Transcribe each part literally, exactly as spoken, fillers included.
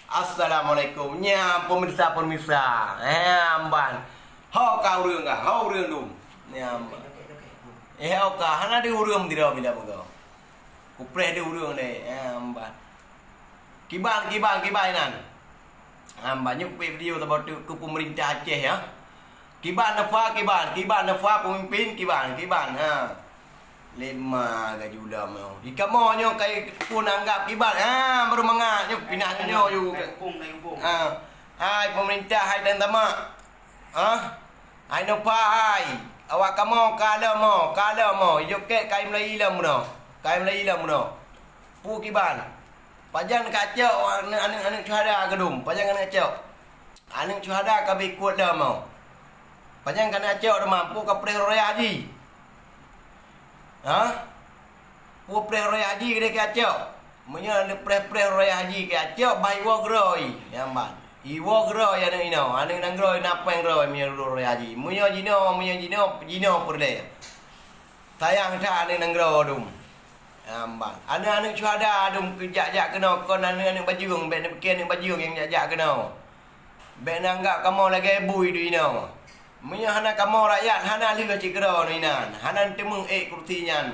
Assalamualaikum. Nyan pemirsa-pemirsa. Nyan ban. Ho ka ureueng ka, ho ureueng dum. Nyan ban. Eh, ho ka, hana di ureueng tidak bila begitu. Kupreh di ureueng deh. Nyan ban. Kiban, kiban, kiban inan. Nyan ban, nyuk video tabatu ke pemerintah Aceh ya. Kiban nefa, kiban, kiban nefa pemimpin, kiban, kiban. Ha. Lima gaju lom nyoe. Di kamoe nyoe kai pun anggap kiban. Ha, baru mangat nyoe pinah nyoe ju. Ha. Hai pemerintah hai dan tamak. Ha. Hai nopa hai. Awak kamoe ka lom mo, ka lom mo. Joket kai mulai lom no. Kai mulai lom no. Pu kiban. Pajan ka cok aneuk-aneuk syuhada keudum. Pajan aneuk cok. Aneuk syuhada ka bikut lom mo. Pajan ka na cok teuma pu ka preh raya haji. Ha? Pu preh raya haji keudeh ka cok. Meunyoe preh-preh raya haji ka cok, bai iwoe keudroe. Nyang ban. Iwoe keudroe aneuk inoe, aneuk nanggroe na péng droe meunyoe raya haji. Meunyoe jinoe, meunyoe jinoe, jinoe peureulée. Sayang that aneuk nanggroe dum. Ambang. Aneuk-aneuk syuhada dum keu jak-jak keunoe kon aneuk-aneuk bajeueng, bék neupike aneuk bajeueng nyang jak-jak keunoe. Bék neuanggap kamoe lagée bui dum inoe. Meunyoe hana kamoe rakyat hana lheueh cit keudroe inan, hana teumeuék kursi nyan.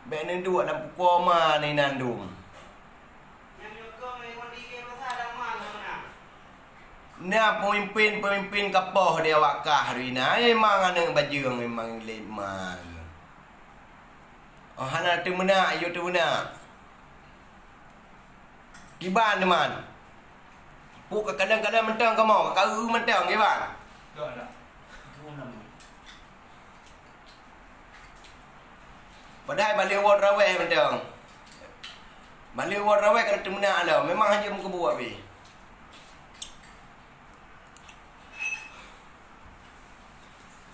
Bék neuduek lam pukoe ma inan dum. Na peumimpén-peumimpén kapoh di awak kah ri na, memang aneuk bajeueng, memang lé ma. Oh, hana teumeunak, yue teumeunak. Kiban teuma. Puk ka kalon-kalon mantong kamoe, ka eu mantong kiban. Padahai bak lheueh woe taraweh mantong. Bak lheueh woe taraweh ka teumeunak lom, memang hanjeuet meukeubuk abéh.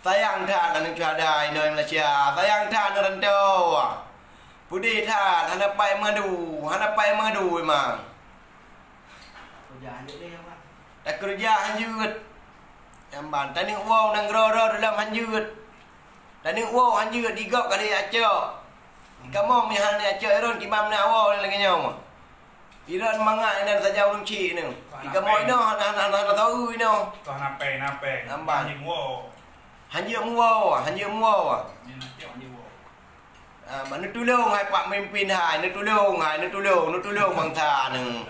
Sayang that aneuk syuhada inoe Malaysia, sayang that aneuk rantau. Peudeh that, hana pai meuadu, hana pai meuadu memang. Takeureuja hanjeuet. Nyang ban, taneuk woe nanggroe droe dalam hanjeuet. Taneuk woe hanjeuet di gob ka lheueh acok. Kamoe meuhan lé acok iron kiban meunak woe lagée nyoe. Iron mangat inan saja ureueng cik nyoe. Di kamoe inoe hana, hana, hana, hana tahu inoe. Toh napeng, napeng. Nyang ban. Hanjeuet muwoe. Hanjeuet muwoe, hanjeuet muwoe. Nyan acok hanjeuet woe. Ah, ba neutulông hai pak mimpin hai, neutulông hai, neutulông, neutulông bansa nyoe.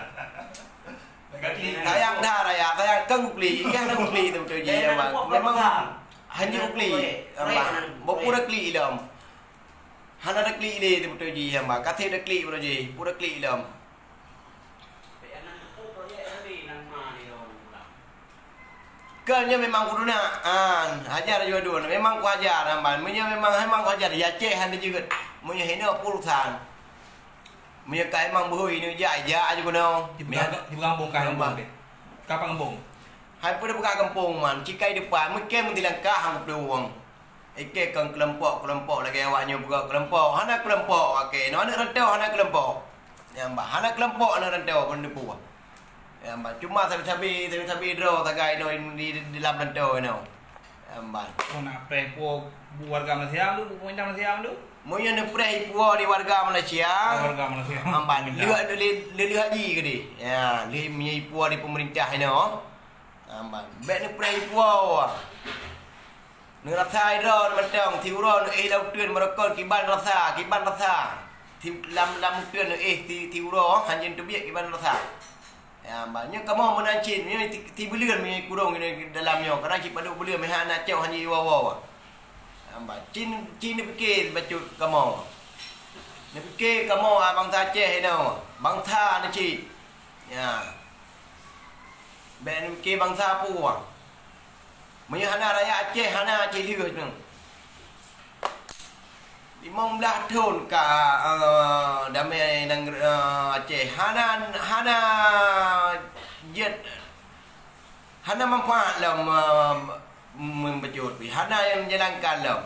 Sayang that raya, sayang keu klik, kan keu klik tu beutôi jih ya bang. Memang hanya klik, bang. Bopura klik lom. Hana ada klik lé tu beutôi jih ya bang. Kasih ada klik beutôi jih, pura klik lom. Keu nyoe memang kudu na, an, hajar jua dua, memang kuhajar, an ban. Meunyoe memang, memang kuhajar, ya Aceh han jeuet. Meunyoe hinoe urusan. Meunyoe ka memang behui nyoe jak, jak aja keunoe. Di peugah, di peugah gampông ka gampông deh. Ka gampông. Hai peue peugah gampông man, cikai depan, mungkin meutilangkah hang peudong. Ikei kon keulompok-keulompok lagée awak nyoe buka keulompok. Hana keulompok, oke. Nyoe aneuk rantau hana keulompok. Nyang bah hana keulompok aneuk rantau pun teupeu. Nyang bah cuma sabe-sabe, sabe-sabe droe sagai inoe di, di, di lam rantau inoe. Nyang bah. Oh, nak preh po bu warga Malaysia tu, bu pemerintah Malaysia tu? Meunyoe neupreh ipuo di warga Malaysia. Oh, warga Malaysia. Nyang bah leuh, leuh, leuh, leuh haji ke di. Ya, leuh meunyoe ipuo di pemerintah inoe. Nyang bah. Bék neupreh ipuo. Neurasa droe mantong, siuroe neuéh lam uteuen meurokon kiban rasa, kiban rasa. Si lam, lam uteuen neuéh si, siuroe, hanjeuet teubiet kiban rasa. Ya, bah, nyoe kamoe meunan cit, nyoe si, si buleuen meunyoe kurong nyoe dalam nyoe, kadang cit padub buleuen meuhan na cok hanjeuet iwoe-woe. Ya, bah, cit, cit neupike bacut kamoe. Neupike kamoe, ah, bansa Aceh inoe, bansa neuh cit. Ya. Bék neupike bansa peue. Meunyoe hana rakyat Aceh, hana Aceh lheueh nyoe. Limong blaih thon ka, eh, damé nanggroe, eh, Aceh. Hana, hana jeuet, hana manfaat lom, eh, meubacut pih. Hana nyang menjalankan lom.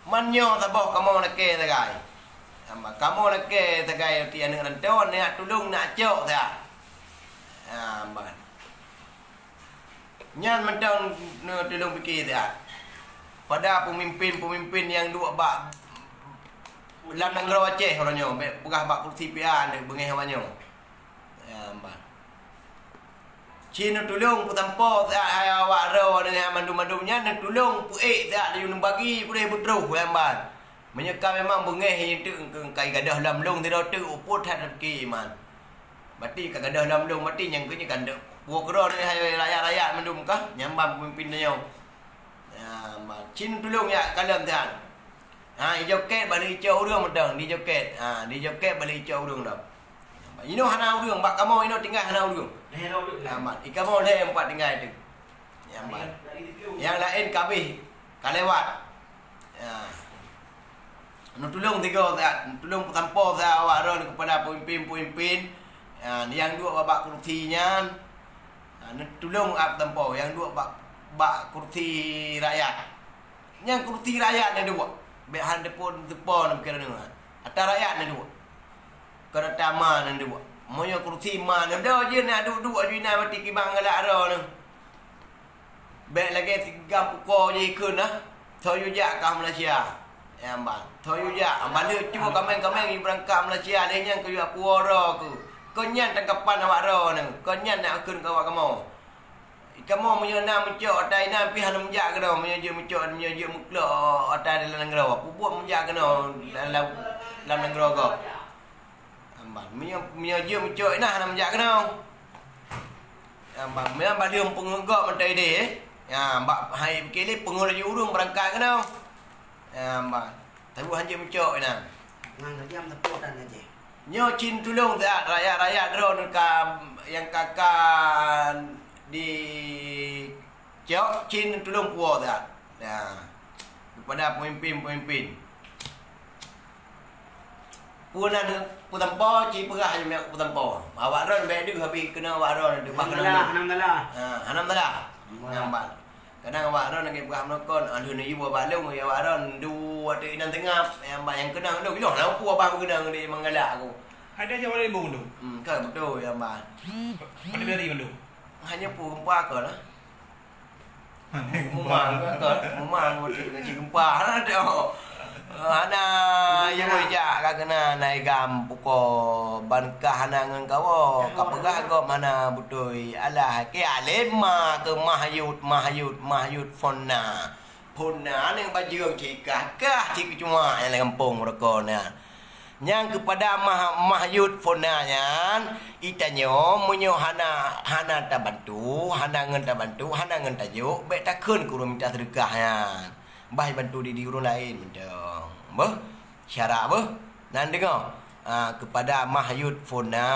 Man nyoe saboh kamoe lakée sagai. Hamba kamoe lakée sagai roti aneuk rantau, neujak tulông, neujak cok sagai. Ha, ban. Nyan mantong neutulông pike siat. Pada peumimpén-peumimpén nyang duek bak lam nanggroe Aceh uroe nyoe, bék peugah bak kursi P A neuk beungéh awak nyoe. Amban. Ci neutulông peusampoe siat hai awak droe nyan mandum-mandum nyan, neutulông peuék siat laju neubagi pudeh beutroh, ya amban. Meunyoe ka memang beungéh nyan teuk, ka gadoh lam lông sidroe teuk, upôt that rezeki iman. Berarti ka gadoh lam lông, berarti nyang keu nyan ka deuek puwoe keudroe hai rakyat-rakyat mandum kah, nyang ban peumimpin tanyoe. Ya, ma-, ci neutulông jak kalon siat. Ha, ijoket bak leucok ureueng mantong, dijoket. Ha, dijoket bak leucok ureueng dah. Inoe hana ureueng, bak kamoe inoe tinggai hana ureueng. Lhèe droe deuh. Ha, mat. I kamoe lhèe empat tinggai tu. Ya, mat. Nyang laén ka abéh, ka lewat. Ya. Neutulông tiga siat, neutulông peusampoe siat awak droe keupada peumimpin-peumimpin. Ya, nyang duek bak, bak kursi nyan. Ha, neutulông ap sampoe, nyang duek bak, bak kursi rakyat. Nyang kursi rakyat neuduek, bèk han teupon teupon pikiran nyoe. Ata rakyat neuduek. Kon ata ma neuduek. Meunyoe kursi ma neuduek jih na duek-duek jih na mati kibang galak droe nyoe. Bèk lagèe si gam pukoe jih kheun nah. Tho yue jak kah Malaysia. Nyang ban. Tho yue jak. Ban lheueh cue kaméng-kaméng yue beurangkat Malaysia lheueh nyan keu yue puwoe droe keu. Kon nyan tanggapan awak droe nyoe. Kon nyan nak kheun keu awak kamoe. Kamoe meunyoe na meucok ata inan pih hana meujak keunoe, meunyoe jeuet meucok, meunyoe jeuet meuklok ata di lam nanggroe, peubuet meujak keunoe lam, lam, lam nanggroe gob. Amban. Meunyoe, meunyoe jeuet meucok inan hana meujak keunoe. Amban. Meunyoe bak lheueh peungeuh gob mantong idéh, eh. Ya, bak hai pike lé peungeuh laju ureueng beurangkat keunoe. Ya, amban. Tapi hana meucok inan. Nyan lagèe meuteupeu dan lagèe. Nyoe cit tulông siat rakyat-rakyat droeneuh ka, nyang ka, ka dicok cit tulông puwoe siat. Nah, keupada peumimpin-peumimpin. Peue nan peusampoe cit peugah nyang peusampoe. Awak droeneuh bèk deuh habéh keunoe awak droeneuh deuh bah keunoe. Hana masalah. Ha, hana masalah. Hana masalah. Nyang ban. Kadang awak droe lagèe peugah meunokon, "Ah, lheueh neuyue bak lôn, ya awak droe, dua ateueh inan teungab, nyang ban nyang keunong lôn, ilôn hana peue bah beukeunong lé manggalak aku." Ada je awak lôn tu. Hmm, ka beutôi, ya ban. Ada dari mandum. Hanya peue gempa ke lah. Memang ke, memang beutôi ngaji gempa lah tu. Hana, ya, jak ka keunan, hai gam pukoe, ban kah hana ngon kawoe, ka peugah gob hana beutôi. Alah, keu alim ma keu mahyut, mahyut, mahyut phon na. Phon na aneuk bajeueng cit kah, kah cit keucuma nyang lam gampông meureuko na. Nyang keupada mah-, mahyut phon na nyan, itanyoe meunyoe hana, hana tabantu, hana ngon tabantu, hana ngon tajok, bèk takheun keu ureueng mita seudeukah nyan. Bah ibantu di, di ureueng laén mantong. Beuh, syarat beuh. Nan deungoe, ah, keupada mahyut phon na,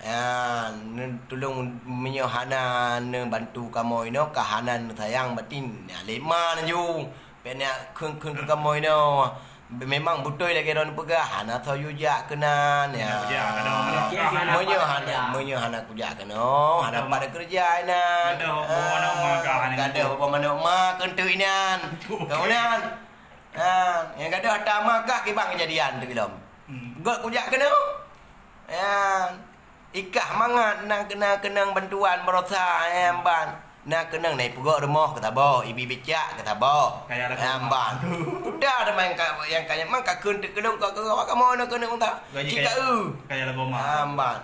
ah, neutulông meunyoe hana neubantu kamoe inoe, ka hana neusayang, berarti na lé ma laju. Bèk neukheun-kheun keu kamoe inoe. Memang beutôi lagèe droeneuh peugah, hana soe yue jak keunan, ya. Hana kujak keunoe, hana kujak. Meunyoe hana, meunyoe hana kujak keunoe, hana pat keureuja inan. Gadoh boh manok ma kah, hana gadoh boh manok ma keuneuk inan. Keunan. Ha, nyang gadoh ata ma kah kiban keujadian teuh ilom. Hmm. Göt kujak keunoe. Ya. Ikah mangat na keunong-keunong bantuan baroesa, ya, ban. Na keunong na ipeugöt rumoh keu saboh, ibi bicak keu saboh. Kaya lagu. Ya, ban. Udah ada main ka, nyang kaya mang ka kheun teukeulong ka keu awak kamoe na keunong ta. Gaji cit kaya, ka eu. Kaya lagu mah. Ya, ban.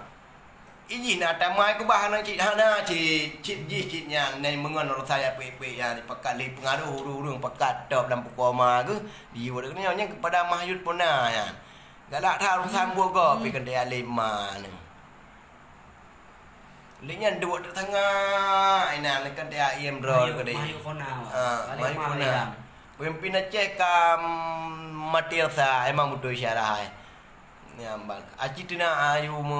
Ijih na tamai keubah na cit hana cit, cit jih cit nyan na meungon baroesa ya pek-pek ya dipakat lé pengaruh ureueng-ureueng pakat top lam pukoma geuh. Di ureueng nyoe nyang keupada mahyut pun na nyan. Galak that urusan buet gob pih keuneuk alim ma nyoe. Lé nyan duek teuk sangat inan kan T A I M droe keudeh. Mahyut Fona. Ha, Mahyut Fona. Pemimpin Aceh ka mati rasa, emang beutôi syarah ai. Nyan ban. Aci teunak ayu me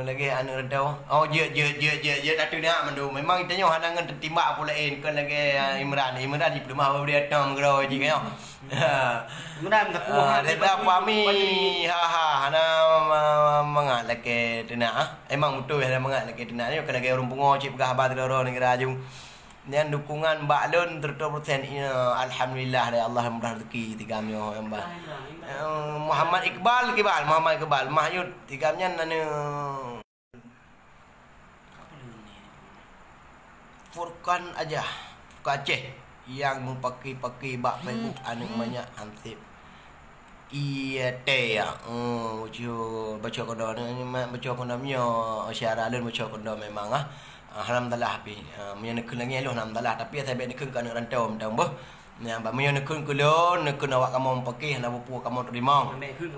lagèe aneuk rantau. Oh, jeuet, jeuet, jeuet, jeuet, jeuet, ateunak mandum. Memang geutanyoe hana ngon teutimbak peue laén, kon lagèe Imran. Imran jipeuleumah bak bri atong meugroe jih nyoe. Mudah meusapeue, ha, daripada pami, ha, ha, hana ma-, ma-, mangat lakèe teunak, ha. Emang beutôi hana mangat lakèe teunak nyoe, keu lagèe ureueng pungo cit peugah haba sidroe-droe neugara aju. Nyan dukungan bak lôn seratus persen, iya, alhamdulillah, dari Allah murah rezeki tigam nyoe, ya, bah. Eh, Muhammad Iqbal, Iqbal, Muhammad Iqbal, Mahyut, tigam nyan aneuk Furqan Ajah, Furqan Aceh, nyang meupaki-paki bak Facebook aneuk manyak hansip. Iya teh ya. Oh, baca, baca kondom ni, baca kondom nyo, syara lôn baca kondom memang ah. Alhamdulillah pi. Ah, meunyoe neukheun lagèe lôn alhamdulillah, tapi asai bèk neukheun keu aneuk rantau mantong boh. Nyan bah meunyoe neukheun keu lôn, neukheun awak kamoe meupaké hana peue-peue kamoe teurimong.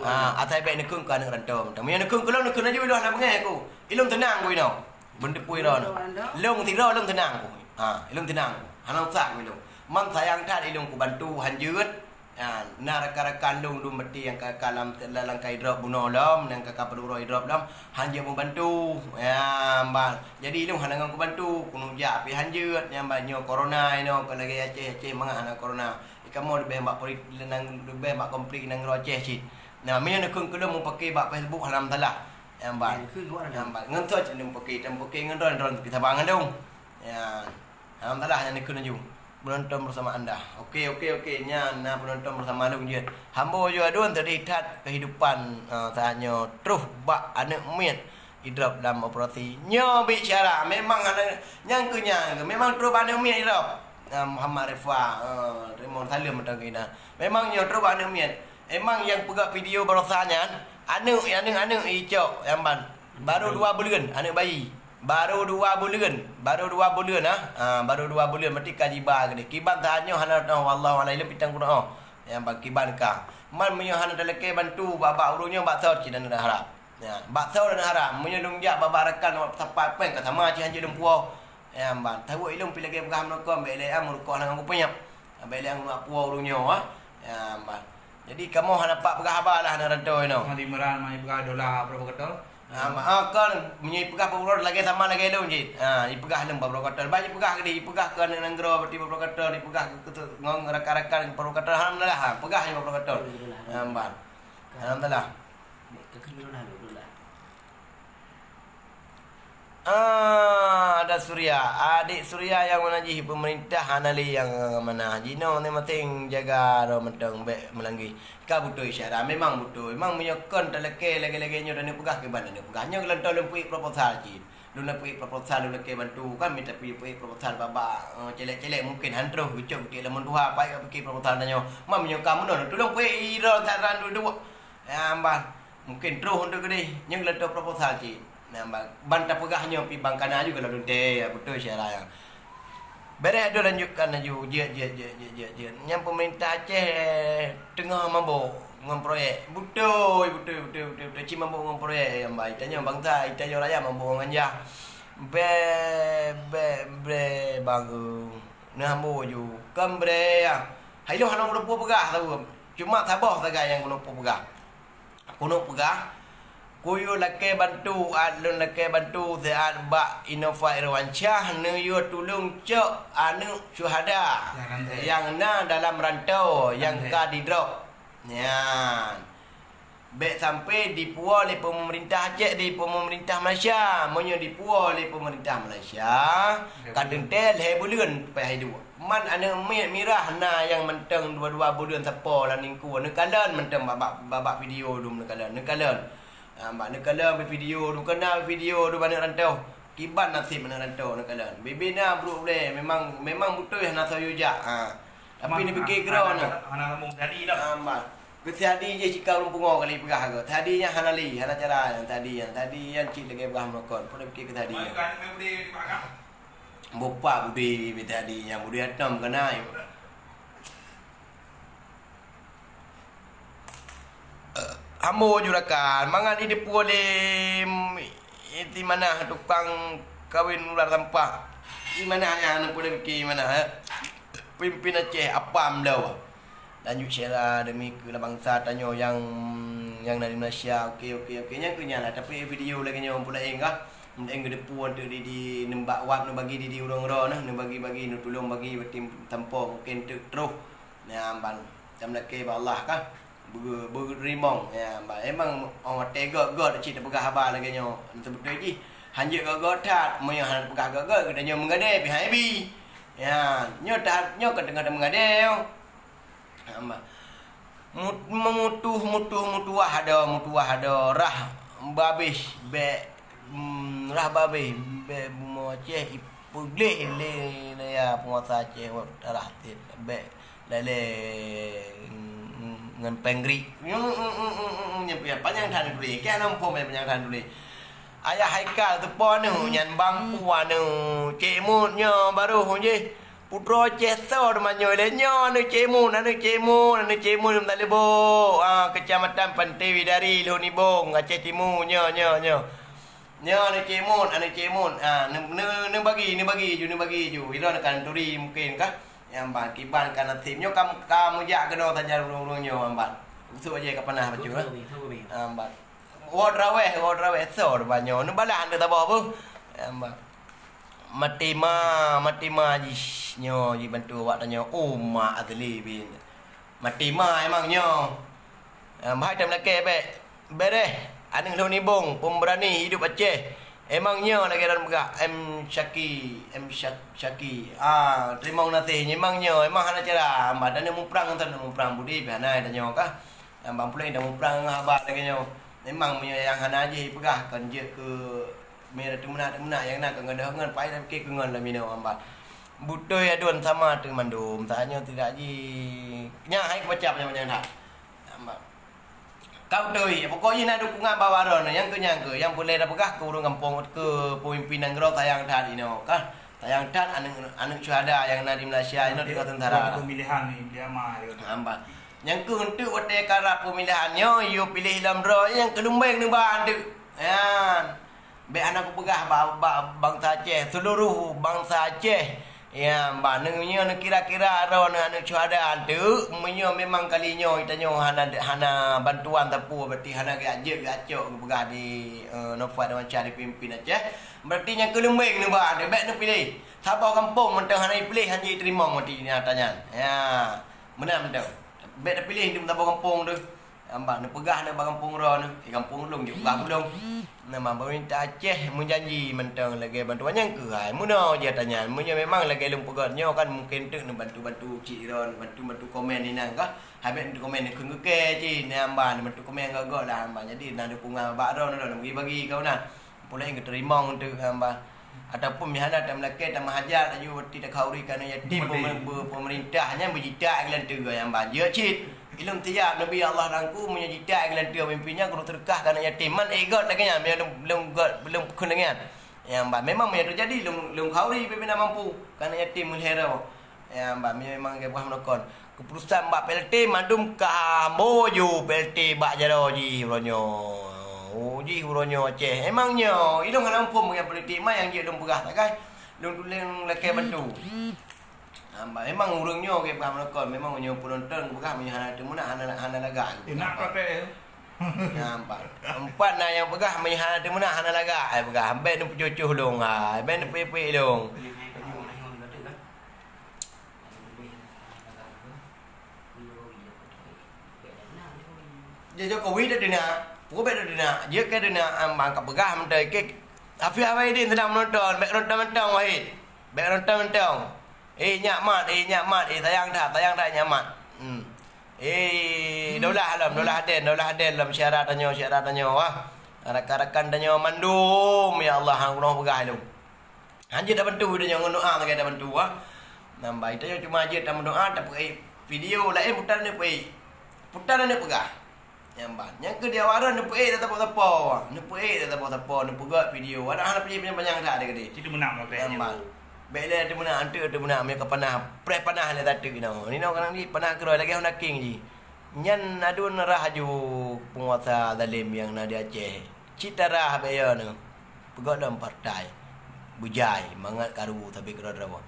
Ah, asai bèk neukheun keu aneuk rantau mantong. Meunyoe neukheun keu lôn, neukheun laju ilôn hana beungèh aku. Ilôn teunang ku inoe. Beunteupui droe nyoe. Lôn sidroe lôn teunang ku. Ha, ilôn teunang ku. Hana usah ku ilôn. Man sayang that ilôn kubantu hanjeuet. Ha, na rakan-rakan lôn dum beuti nyang ka, ka lam, lam langkai drop bunoe lom, nyang ka, ka padum uroe drop lom, hanjeuet mubantu. Ya, ban. Jadi ilôn hana ngon kubantu, keuneuk jak pih hanjeuet, nyang ban nyoe corona inoe, kon lagèe Aceh, Aceh mangat hana corona. Di kamoe leubeh bak poli-, leubeh bak konflik nanggroe Aceh cit. Nah, meunyoe neukheun keu lôn meupaké bak Facebook, alhamdulillah. Nyang ban. Neukheun luar nyang ban. Ngon soe cit lôn paké, lôn paké ngon droe, droe pih saban ngon lôn. Ya. Alhamdulillah, nyan neukheun laju. Penonton bersama anda. Oke, oke, oke. Nyan na penonton bersama lôn jeuet. Hamba jua dun tadi that kehidupan, eh, saat nyoe troh bak aneuk miet idrop lam operasi. Nyoe bicara memang hana nyang keu nyang. Memang troh bak aneuk miet idrop. Eh, Muhammad Refa, eh, Raymond Salem atau kena. Memang nyoe troh bak aneuk miet. Emang nyang peugah video barosa nyan, aneuk, aneuk, aneuk icok nyang ban. Baru dua buleuen, aneuk bayi. Baru dua buleuen, baru dua buleuen ah. Ha, baru dua buleuen, berarti ka jiba keudeh. Kiban tanyoe hana teuh, wallahu a'lam, ilôn pitang kunoe. Nyang ban kiban ka. Man meunyoe hana talakèe bantu bak, bak ureueng nyoe bak soe cit aneuk harap. Ya, bak soe aneuk harap. Meunyoe lôn jak bak, bak rakan, bak sapat péng ka sama cit hanjeuet lôn puwoe. Nyang ban. Tawoe ilôn pih lagèe peugah meunokon, bèk lé am meurukok hana ngon kupeue nyak. Bèk lé am ngon puwoe ureueng nyoe ah. Nyang ban. Jadi kamoe hana pat peugah haba lah aneuk rantau inoe. Di Meran mai peugah dola provokator. Ah, ma-, ah, kon meunyoe ipeugah provokator lagèe sama lagèe lôn cit. Ha, ipeugah lom provokator. Bah ipeugah keudeh, ipeugah keu aneuk nanggroe berarti provokator, ipeugah keu, keu ngon rakan-rakan provokator. Alhamdulillah, ha, peugah nyoe provokator. Alhamdulillah. Alhamdulillah. Ah, ada Suria. Adik Suria nyang mana jih pemerintah hana lé nyang mana. Jinoe maséng-maséng jaga droe mantong bèk meulanggi. Ka beutôi syara, memang beutôi. Memang meunyoe kon talakèe lagèe-lagèe nyoe dan neupeugah kiban dan neupeugah. Nyoe geulantong lôn peuék proposal cit. Lôn na peuék proposal, lôn lakèe bantu kan, mita peuék, peuék proposal bak, bak, eh, célék-célék mungken han troh geucok geutik lam tuha, paih ka pike proposal tanyoe. Man meunyoe ka meunoe, tulông peuék i droe that ran duek-duek. Ya, ban. Mungken troh untuk keudeh. Nyoe geulantong proposal cit. Nah, ban, ban tapeugah nyoe pih ban kana juga lalu deh, ya, beutôi syara nyan. Beureh dulu lanjutkan laju. Jeuet, jeuet, jeuet, jeuet, jeuet, jeuet. Nyang pemerintah Aceh teungoh mabök ngon proyek. Beutôi, beutôi, beutôi, beutôi, beutôi. Cit mabök ngon proyek, ya, ban. Tanyoe bansa, tanyoe rakyat mabök ngon ganja. Be, be, bre, baru. Nah, mabök ju. Kan bre, ya. Hai lo hana meurumpok peugah, tahu. Cuma saboh sagai nyang keuneuk peugah. Keuneuk peugah, kuyue lakèe bantu, at lôn lakèe bantu siat bak Innova Irwansyah, neuyue tulông cok aneuk syuhada nyang na dalam rantau nyang ka didrop. Nyan. Bèk sampai dipuwoe lé peumeurintah Aceh, di peumeurintah Malaysia. Meunyoe dipuwoe lé peumeurintah Malaysia, ka teuntèe lhèe buleuen paih duek. Man aneuk miet mirah na nyang mantong dua-dua buleuen sapo lam ningku, neukalon mantong bak, bak, bak, bak video dum neukalon, neukalon. Ha, bak neukalon bak video dum, keu na video dum aneuk rantau. Kiban naseb aneuk rantau neukalon. Bibi na brok ulèe, memang, memang beutôi hana soe jak. Ha. Tapi neupike keudroe na. Hana sambông tadi dah. Ha, bak. Keu tadi jih cit ka ureueng pungo kali peugah keu. Tadi nyan hana lé, hana cara nyan tadi nyan. Tadi nyan cit lagèe peugah meulakon. Peue neupike keu tadi nyan. Bupa budi bita di nyang budi atom keunan. Ambo jurakan, mangat ideupu lé, mm, iti manah tukang kawin ular sampah. Di manah nyan, pun pike manah, eh. Pimpin Aceh, apam dah. Lanjut syedara demi keu bansa tanyoe nyang, nyang na di Malaysia. Oke, oke, oke. Nyang keu nyan lah. Tapi video lagèe nyoe pula enggah. Meudaeng geudeupu anteuk di, di neumbak wab, neubagi di, di ureueng droe nah, neubagi-bagi, neutulông bagi, berarti tampo mungken teuk troh. Nyan ban, tam lakèe bak Allah kah? Beu-, beurimong. Nyan ban, emang 'oh watèe göt-göt cit teupeugah haba lagèe nyoe. Seubeutôi jih, hanjeuet göt-göt that, meunyoe hana teupeugah göt-göt, geutanyoe meugadèe pih han bi. Nyan, nyoe that, nyoe ka teungoh tameugadèe nyoe. Hamba. Mut-, meumutuh, mutuh, mutuwah ada, mutuwah ada, rah babeh bèk, mm, rah babeh bèk bumoe Aceh ipeugleh lé, lé ya penguasa Aceh rah bèk lalé, mm, Ngon péng grik. Nyo, nyo, nyo, nyo, nyo, nyo, panyang that tuléh. Keu aneuk phon panyang that tuléh. Ayah Haikal teupo aneuk nyan bang pu aneuk Cik Mut nyoe barô jih. Putroe Aceh soe teuma nyoe lé nyoe aneuk Cik Mut, aneuk Cik Mut, aneuk Cik Mut Taleubo. Ah, Kecamatan Pantai Widari, Lhôk Nibong, Aceh Timu nyoe, nyoe, nyoe. Nyoe aneuk Cik Mut, aneuk Cik Mut. Ah, neu-, neu-, neubagi, neubagi ju, neubagi ju. Ilôn ka neuturi mungken kah. Nyang ban, kiban ka naseb. Nyoe ka, ka meujak keunoe sajan ureueng-ureueng nyoe, nyang ban. Usôk aja ka panas bacut, eh. Nyang ban. Woe traweh, woe traweh, soe teuba nyoe. Neubalah aneuk saboh beuh. Nyang ban. Maté ma, maté ma jih nyoe jibantu awak tanyoe. Oh, mak asli bin. Maté ma emang nyoe. Ah, bahai tam lakée bék. Bereh, aneuk lôn Nibong, pemberani hidup Aceh. Emang nyoe lagée lôn peugah, M Syaki, M Syak-, Syaki. Ah, teurimong gaséh, memang nyoe, memang hana cara. Hamba tanyoe muprang, tanyoe muprang budi, pih hana tanyoe kah. Hamba puléh dah muprang haba lagée nyoe. Memang meunyoe nyang hana jih peugah, kon jeuet keu meunyoe teumeunak-teumeunak nyang na keu ngon deuh ngon, pai dah pike keu ngon lom inoe hamba. Beutôi aduen sama teumandum, tanyoe tidak ji. Nyang hai keubaca panyang-panyang that. Hamba. Ka beutôi, pokok jih na dukungan bak Baron, nyang keu, nyang keu, nyang peureulée tapeugah keu ureueng gampông, keu peumimpin nanggroe sayang that inoe kah. Sayang that aneuk, aneuk syuhada nyang na di Malaysia inoe, di tentara. Pemilihan ni, dia mah, dia kata. Hamba. Nyang keu eunteuk watée karab pemilihan nyoe, yue piléh lom droe nyang keu lumbeng neuba eunteuk. Nyan. Bék hana kupeugah ba-, ba-, bansa Aceh, seluruh bansa Aceh. Ya, ba, neu-, nyoe neukira-kira droeneuh aneuk syuhada eunteuk, meunyoe memang kali nyoe tanyoe hana, hana bantuan sapeue, berarti hana geujak jeuet geucok geupeugah di, eh, Nofat Dewan Syah dipimpin Aceh, berarti nyang keu lumbeng neuba, bék neupiléh. Saboh gampông mantong hana jipiléh, hana jiteurimong mati nyata nyan. Ya, meunan mantong. Bék neupiléh di saboh gampông teuh. Hamba neupeugah na bak gampông droeneuh, eh, gampông ulôn jih, peugah ulôn. Nama pemerintah Aceh meujanji mantong lagée bantuan nyang keuhai. Meunoe jih ata nyan, meunyoe memang lagée lôn peugah nyoe kan mungken teuk neubantu-bantu cit droe, neubantu-bantu komen inan kah. Habéh neubantu komen neukheun keu kée cit, nyan hamba neubantu komen gok-gok lah hamba. Jadi na dukungan bak droe, droe neubagi-bagi keu na. Pulai geuteurimong teuk hamba. Ataupun meuhana tameulakée tameuhaja laju roti takhauri keu aneuk yatim. Beutôi. Peme-, be-, pemerintah nyan beujitak geulanteue nyang ban jeuet cit. Ilôn siap neubi Allah rangku meunyoe jitak geulanteue pemimpin nyan keuneuk seudeukah keu aneuk yatim. Man ék göt lagée nyan meunyoe lôn, lôn göt, lôn kheun lagée nyan. Nyang ban memang meunyoe teujadi lôn, lôn khauri pih na mampu keu aneuk yatim meulhero. Nyang ban meunyoe memang geupeugah meunokon. Keuputusan bak P L T mandum ka ambo ju P L T bak jaroe jih uroe nyoe. Oh, jih uroe nyoe Aceh. Emang nyoe, ilôn hana muphom ngon politik, ma nyang jeuet lôn peugah sagai. Lôn tuleng lakée bantu. Hamba, memang ureueng nyoe geupeugah meunokon, memang nyoe peunonton geupeugah meunyoe hana teumeunak, hana, hana lagak. Inak pakai. Nampak. Empat na nyang peugah meunyoe hana teumeunak, hana lagak, ai peugah. Bék neupeucuh-cuh lôn, ha. Bék neupeuék-pék lôn. Dia Jokowi dah deunak, peue bék dah deunak, jeuet ka deunak, am, bang ka peugah mantong, ke, Hafiz Hawaidin sedang menonton, bék nonton mantong, Wahid. Bék nonton mantong. Eh, nyak mat, eh, nyak mat, eh, sayang that, sayang that, nyak mat. Hmm. Eh, Daulah lom, Daulah Aden, Daulah Aden lom, syedara tanyoe, syedara tanyoe, ah. Rakan-rakan tanyoe mandum, ya Allah, hang keunoe peugah lom. Hanjeuet tabantu tanyoe ngon doa lagée tabantu, ah. Nyan ban, tanyoe cuma jeuet tameudoa, tapeuék video laén putar neupeuék. Putar neupeuék peugah. Nyan ban. Nyang keu di awak droe neupeuék dak sapo-sapo. Neupeuék dak sapo-sapo, neupeugét video. Adak hana panyang-panyang that deh keudeh. Ci teumeunang lah. Nyan ban. Bék lé teumeunang, anteuk teumeunang, meunyoe ka panas, preh panas lé tateuk inoe. Inoe kadang jih panas keudroe lagée Honda King jih. Nyan aduen rhah aju peunguasa zalim nyang na di Aceh. Cit tarhah bék yo neuh. Peugét lom partai. Beujai, mangat karu sabe keudroe-droe.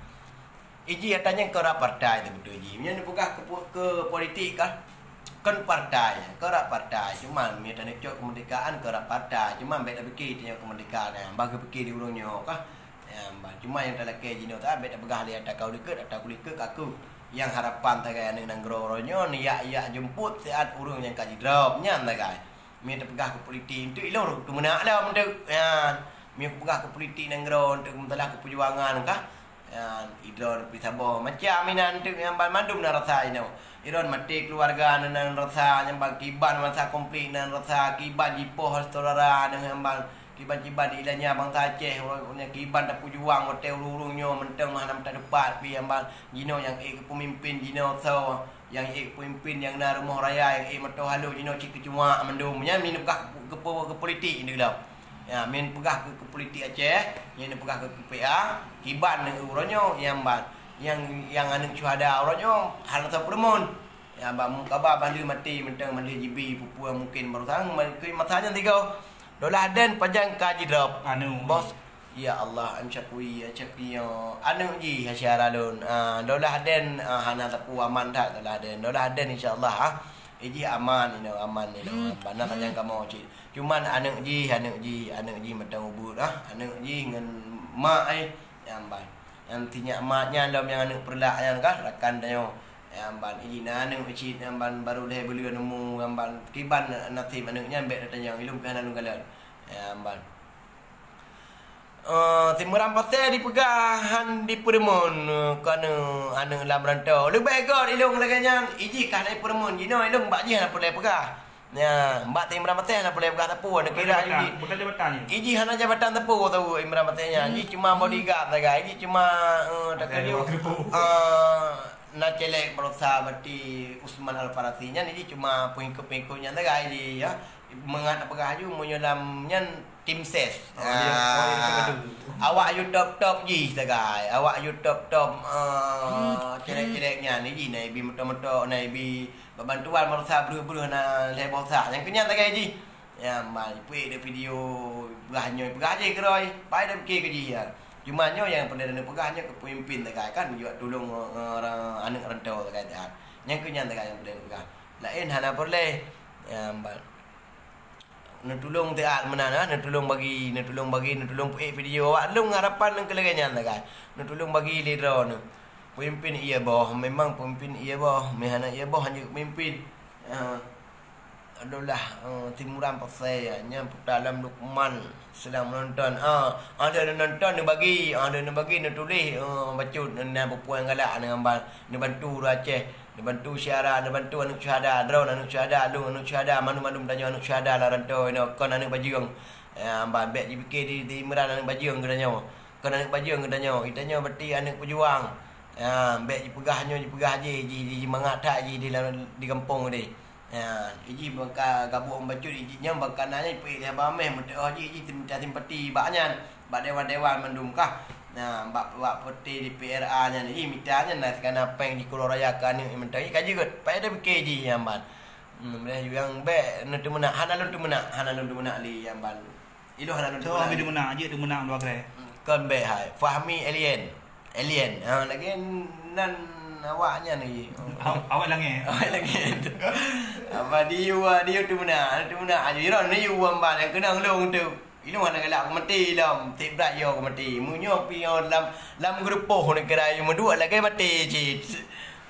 Iji ata nyan keu rab partai teubeutôi jih. Meunyoe neupeugah keu po-, keu politik kah? Kon partai, keu rab partai. Cuma meunyoe taneuk cok keumeurdekaan keu rab partai. Cuma bék tapike tanyoe keumeurdekaan, bah geupike di ureueng nyoe kah? Ya, bah, cuma nyang talakée jinoe ta bék tapeugah lé ata kau likot, ata ku likot, kaku. Nyang harapan sagai aneuk nanggroe uroe nyoe, yak-yak jeumpot siat ureueng nyang ka jidrop. Nyan sagai. Meunyoe tapeugah keu politik, enteuk ilôn teumeunang lom enteuk. Nyan. Meunyoe kupeugah keu politik nanggroe, enteuk meusalah keu peujuangan kah? Nyan, idroe pih saboh. Macam inan enteuk nyang ban mandum na rasa inoe. Idroe maté keuluwarga na, na rasa, nyang ban kiban masa konflik na rasa, kiban jipoh syedara na nyang ban, kiban-kiban di ilanya bansa Aceh, ureueng nyang kiban tapeujuang watée ureueng-ureueng nyoe mantong hana meuteumpat pih nyang ban jinoe nyang ék keu peumimpin jinoe soe. Nyang ék peumimpin nyang na rumoh raya, nyang ék meutoh halo jinoe cit keucuak mandum. Nyan min peugah keu, keu, keu politik di dalam. Ya, min peugah keu, keu politik Aceh, nyan peugah keu, keu P A, kiban uroe nyoe nyang ban. Nyang, nyang aneuk syuhada uroe nyoe hana teupeureumeun. Ya, ban mukaba ban lheueh maté mantong ban lheueh jibi peue-peue mungkin baroesa, masa nyan tiga. Dolah den pajan ka jidrop. Anu. Bos. Ya Allah, an syakui, an syakui, ya. Aneuk jih, Hasyara lôn. Ah, Dolah den, ah, hana sapeue aman that Dolah den. Dolah den insya Allah, ah. Eh, jih aman, inoe, aman, inoe. Bana tajang kamoe cit. Cuman aneuk jih, aneuk jih, aneuk jih mantong ubit, ah. Aneuk jih ngon mak, eh. Nyang ban. Nyang tinyak mak nyan lom nyang aneuk Peureulak nyan kah, rakan tanyoe. Nyang ban, iji na aneuk cit, nyang ban baru lhèe buleuen umu, nyang ban kiban naseb aneuk nyan bèk tatanyong, ilôn pih hana lôn kalon. Nyang ban. Eh, Teumeuram Pasè dipeugah han dipeureumeun, eh, keu aneuk, aneuk lam rantau. Leubeh göt ilôn lagèe nyan, iji ka hana jipeureumeun, jinoe ilôn bak jih hana peureulèe peugah. Nyan, bak Teumeuram Pasè hana peureulèe peugah sapeue, neukira jabatan, iji. Bukan jabatan je. Iji hana jabatan sapeue saweue Imran Pasè nyan. Ji cuma bodyguard sagai, ji cuma, eh, takajut, eh, na celek baroesa bati Usman Al-Farasi nyan, ji cuma pengikut-pengikut nyan sagai ji, ya. Mangat peugah aju meunyoe lam nyan tim ses. Oh, ya. Ah, oh, ya, betul. Awak yue top-top jih sagai. Awak yue top-top, eh, celek-celek nyan, ji na ibi moto-moto, na ibi Bak bantuan baroesa breuh-breuh na lhèe boh sak. Nyang keu nyan sagai jih. Ya, mal, ipeuék dek video peugah nyoe, peugah jih keurôi. Pai dek pike keu jih, ya. Cuma nyoe nyang peureulèe neupeugah nyoe keu peumimpin sagai kan, jok tulông, eh, aneuk rantau sagai that. Nyang keu nyan sagai nyang peureulèe neupeugah. Laén hana peureulèe. Ya, mal. Neutulông siat meunan, ah, neutulông bagi, neutulông bagi, neutulông peuék video awak. Lôn harapan lôn keu lagèe nyan sagai. Neutulông bagi lé droeneuh. Peumimpin ié boh, memang peumimpin ié boh, meuhana ié boh hanjeuet peumimpin. Ah, adalah, ah, Teumeuram Pasè, nyan Puta Lam Lukman sedang menonton. Ah, ada neunonton neubagi, ada neubagi, neutuléh, ah, bacut, na peue-peue nyang galak, neugambar, neubantu ureueng Aceh. Neubantu syedara, neubantu aneuk syuhada, droeneuh aneuk syuhada, lôn aneuk syuhada, mandum-mandum tanyoe aneuk syuhada lam rantau inoe, kon aneuk bajeueng. Ya, ban bèk jipike di, di Imran aneuk bajeueng geutanyoe. Kon aneuk bajeueng geutanyoe, geutanyoe berarti aneuk peujuang. Ya, bèk jipeugah nyoe, jipeugah jih, ji, ji, jimangat that jih di lam, di gampông deh. Ya, iji bangka gabuk bacut, iji nyoe bangka na nyan, ipeuék di haba meh, meuteuoh jih, jih mita simpati bak nyan. Bak dewan-dewan mandum kah. Nah, bak, bak peuté di P R A nyan, ih, mita nyan na sikana péng jikuloe raya keu aneuk mantong. Ih, ka jeuet, payah tapike jih nyan ban. Hmm, lé nyang bèk neuteumeunak, hana lôn teumeunak, hana lôn teumeunak lé nyan ban. Ilôn hana lôn teumeunak. Teumeunak, jeuet teumeunak dua kali. Hmm, kon bèk hai. Fahmi alien. Alien. Ha, lagèe nan awak nyan lagi. Aw-, awak langèt. Awak langèt. Apa diu, diu teumeunak, teumeunak. Ayo, iron ni yu ban nyang keunong lôn tu. Ilôn hana galak keu maté lom, tiep brat yo keu maté. Meunyoe piôh lam, lam geurupoh neukira meuduek lagèe maté cit.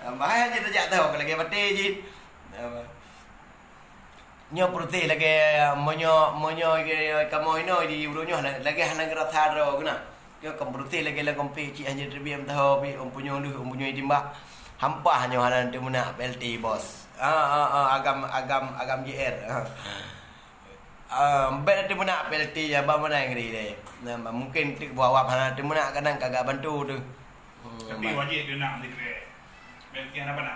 Bahaya cit tajak tho lagèe maté cit. Nyoe peureuteh lagèe, meunyoe, meunyoe kamoe inoe di uroe nyoe lagèe hana geurasa droe geuh na. Nyoe ka peureuteh lagèe lam konflik cit hana teubiet meusaho pih, ôn punyueng deuh, ôn punyueng timbak. Hampah nyoe hana teumeunak P L T bos. Ah, ah, ah, agam, agam, agam J R. Ah. Ah, bèk na teumeunak P L T nyang ba meunan ngeri lé. Nah, mungkin teuk buah wap hana teumeunak kadang kagak bantu tu. Hmm, tapi ba- wajéb teumeunak di P L T hana bana.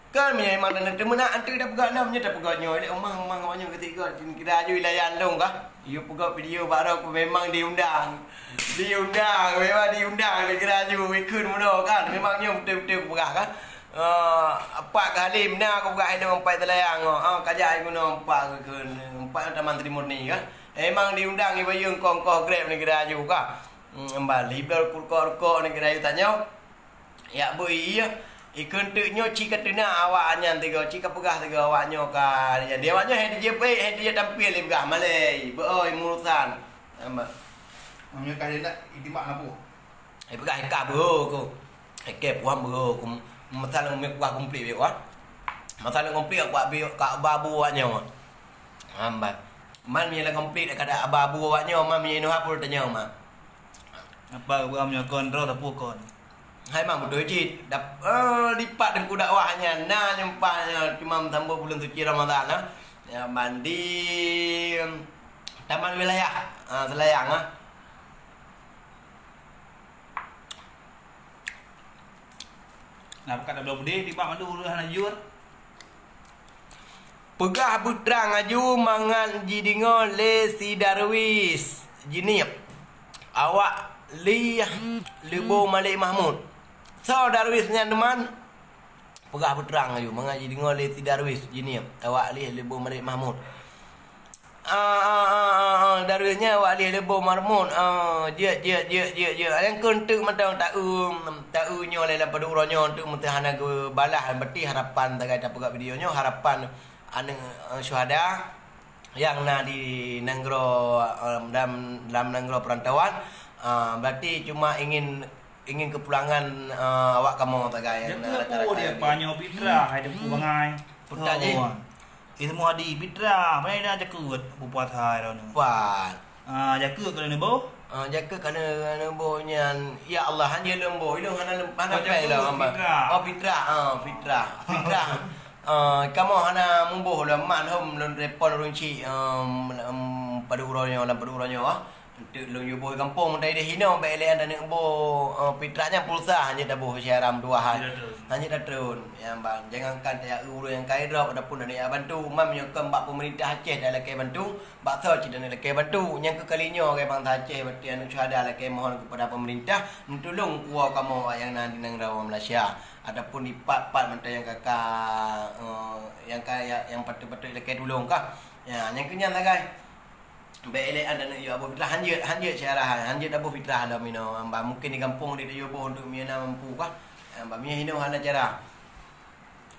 Kan meunyoe memang na teumeunak antu dah peugah nam nyoe dah peugah nyoe lé umah-umah awak nyoe ketiga kira aju ilayan dong kah. Yue peugah video baroe ku memang diundang. Diundang, memang diundang kira aju ikheun meunoe kan. Memang nyoe beutôi-beutôi peugah kan. Ah, empat kali meunan aku peugah hai dong empat teulayang, ah, kajak hai gunong empat keu, empat Taman Sri Murni, kan. Emang diundang ibayeue kong-kong Grab neugara aju ka. Hmm, embal, libel kurkok-rukok neugara aju tanyoe. Yak bui iya, ikheun teuk nyoe ci ka teunak awak nyan tiga, ci ka peugah tiga awak nyoe ka. Jadi awak nyoe hai dijeuet, hai dijeuet tampil, dipeugah malèe, beu oi murusan. Embal. Meunyoe ka teunak, itimbak na peue? Ipeugah ika beuho ku. Ike puhan beuho ku. Masa lôn mik kuah komplit bek wah. Masa lôn komplit kuah bek ka babu awak nyoe. Hambat. Man mie lôn komplit kada babu awak nyoe, man mie nuha pun tanyong ma. Apa gua meunyoe kon droe tapue kon? Hai mang beutôi cit. Dap, eh, lipat deungku dakwah nyan. Na nyumpah nyoe cuma meusambot buleuen suci Ramadhan na. Ya, mandi Taman Wilayah. Ah, Selayang ah. Nah, peugah tabloe beudé, tiba mandum ureuëng hana jujur. Peugah beutrang aju mangat jideungoe lé si Darwis Jeunieb. Awak lé Leubo Malik Mahmud. Soe Darwis nyan teuma? Peugah beutrang aju mangat jideungoe lé si Darwis Jeunieb. Awak lé Leubo Malik Mahmud. Ah, ah, ah, ah, ah, Darwis nyan awak lé Leubo Mahmud. Ah, jeuet, jeuet, jeuet, jeuet, jeuet. Nyang keu teuk mantong taeu, taeu nyoe lé lam padub uroe nyoe teuk meuteuhana geubalah, berarti harapan tagai tapeugah video nyoe, harapan aneuëk, eh, syuhada nyang na di nanggroe, eh, dalam, dalam nanggroe perantauan, eh, berarti cuma ingin, ingin kepulangan, eh, awak kamoe tagai nyang na rakan-rakan. Dia panyo Pitra, hai depu bangai. Peugah jih. Ilmu adi Pitra, mana dah jakeuet bupuasa dah ni. Pat. Ah, jakeuet kalau neuboh? Ah, jakeuet kalau neuboh nyan, ya Allah, hanya leumbô. Ilung hana leumbô, hana peng lah hamba. Pitra. Oh, Pitra. Ah, Pitra. Pitra. Ah, kamoe hana muboh lom, man hom lôn telepon ureuëng chik, em, em, padub uroe nyoe, lam padub uroe nyoe, ah. Enteuk lôn yue boh gampông, meutai deh hinoe, bèk lé an taneuk boh, eh, Pitra nyan pulsa, hanya taboh siaram dua han. Hanya tatreun. Nyang ban, jangankan taeu ureuëng nyang kai drop, ataupun ada yang bantu, man meunyoe kon bak pemerintah Aceh dah lakèe bantu, bak soe cit taneuk lakèe bantu. Nyang keu kali nyoe, keu bansa Aceh, berarti aneuëk syuhada lakèe mohon kepada pemerintah, meutulông puwoe kamoe nyang na di nanggroe Malaysia. Ataupun di pat-pat mantong nyang ka, ka, eh, nyang ka, nyang, nyang patut-patut lakèe tulông kah. Ya, nyang keu nyan sagai. Bèk ilèe an taneuk yue boh Pitra, hanjeuet, hanjeuet syarah, hanjeuet taboh Pitra lom inoe. Hamba mungkin di gampông deh tayue boh untuk meunyoe na mampu kah. Hamba meunyoe hinoe hana cara.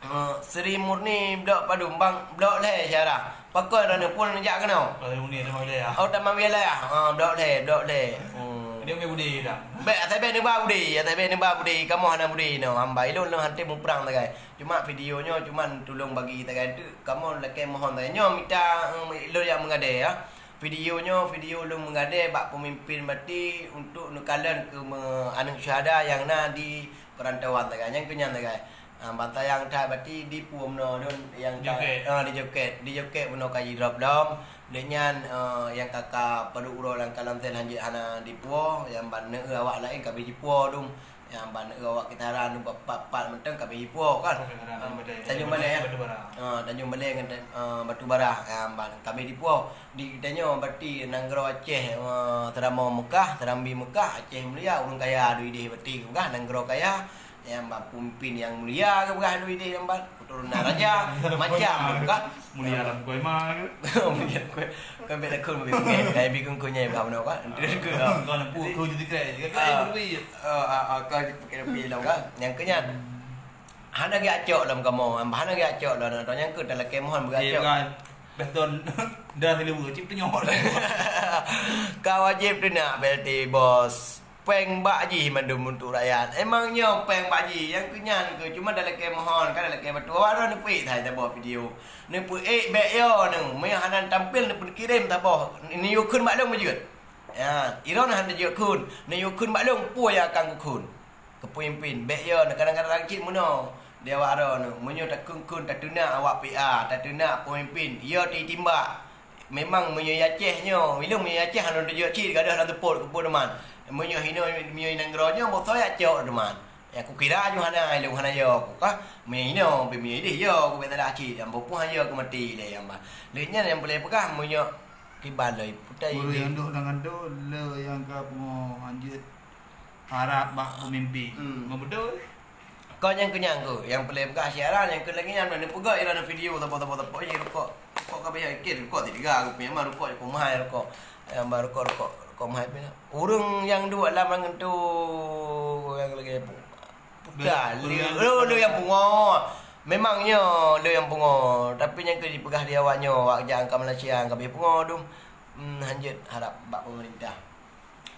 Eh, Sri Murni blok padum bang, blok lhèe syarah. Pakon droeneuh pun neujak keunoe? Oh, Sri Murni Taman Wilayah. Oh, Taman Wilayah. Ah, blok lhèe, blok lhèe. Hmm. Dia punya budi dah. Bèk, asai bèk neuba budi, asai bèk neuba budi. Kamoe hana budi inoe. Hamba ilôn lôn hanté muprang sagai. Cuma video nyoe cuma tulông bagi tagai teuk. Kamoe lakèe mohon sagai. Nyoe mita, eh, lôn nyang meugadèe, ya. Video nyoe, video lôn meugadèe bak peumimpin berarti untuk neukalon keu me-, aneuëk syuhada nyang na di perantauan sagai. Nyang keu nyan sagai. Ah, ban sayang that berarti di puwoe meunoe lôn nyang ka, ah, di Joket. Di Joket meunoe ka jidrop lom. Lheueh nyan, eh, nyang ka, ka padub uroe lam Kalong Sel hanjeuet hana di puwoe, nyang ban neueu awak laén ka bri jipuwoe dum. Nyang ban awak Kitaran pat-pat mantong ka bri jipuwoe kan. Tanjung Balai, Tanjung Balai, ya? Batu Bara. Ah, Tanjung Balai ngon Tan-, ah, Batu Bara, nyang ban ka bri jipuwoe. Di geutanyoe berarti nanggroe Aceh, ah, seuramoe Meukah, Serambi Meukah, Aceh Mulia, ureuëng kaya dum ideh berarti Meukah, nanggroe kaya, nyang ban peumimpin nyang mulia geupeugah dum ideh nyang ban. Keturunan raja, macam tu kan. Mulia lam koima ke? Mulia lam koima. Kan bèk takot bagi pengen. Kai bi kungkung nyai beuham nyoe kan. Kau nak pukul je tikai. Kau yang berbi. Ah, ah, ah, kau pakai lebih dalam kan. Nyang keu nyan. Hana geuacok lom kamoe. Hana geuacok lom. Nyang keu talakèe mohon beuacok. Beton dah lewe cip tenyok. Ka wajib tu nak B L T bos. Péng bak jih mandum untuk rakyat. Emang nyoe péng bak jih, nyang keu nyan keu cuma dalakèe mohon, ka dalakèe batu. Awak droe neupeuék that taboh video. Neupeuék bèk yo neu, meunyoe hana tampil neupeukirém taboh. Neuyue kheun bak lôn meujeuet. Ya, droeneuh hana jeuet kheun, neuyue kheun bak lôn peue nyang akan kukheun. Keu peumimpin, bèk yo neu kadang-kadang cit meunoe. Di awak droeneuh, meunyoe takheun-kheun tateunak awak P A, tateunak peumimpin, yo titimbak. Memang meunyoe Aceh nyoe, ilôn meunyoe Aceh hana teujeuet cit gadoh lam seupôt keu peue teuma. Meunyoe hinoe meunyoe nanggroe nyoe boh soe jak cok teuma. Ya kukira nyoe hana, ilôn hana yo ku kah. Meunyoe hinoe, meunyoe ideh yo ku bèk salah cit, nyang boh pun hana yo ku maté lé nyang ba. Lheueh nyan nyang peureulèe peugah meunyoe kiban lom putai. Ureueng nyang duek lam kantô le nyang ka pungo hanjeuet harab bak peumimpin. Hmm. Memang beutôi. Kon nyang keu nyan keu, nyang peureulèe peugah siaran, nyang keu lagèe nyan, neupeugah i dalam video, sapo, sapo, sapo, eh, rukok. Rukok ka bayar, ikir rukok tiga rupiah, mah rukok, rukok mahai rukok. Eh, bah rukok, rukok, rukok mahai pih. Ureueng nyang duek lam ngon tu, nyang lagèe pu-, putra, le, le, le nyang pungo. Memang nyoe le nyang pungo. Tapi nyang keu jipeugah di awak nyoe, awak jak ka Malaysia, ka bri pungo dum. Hmm, hanjeuet harab bak pemerintah.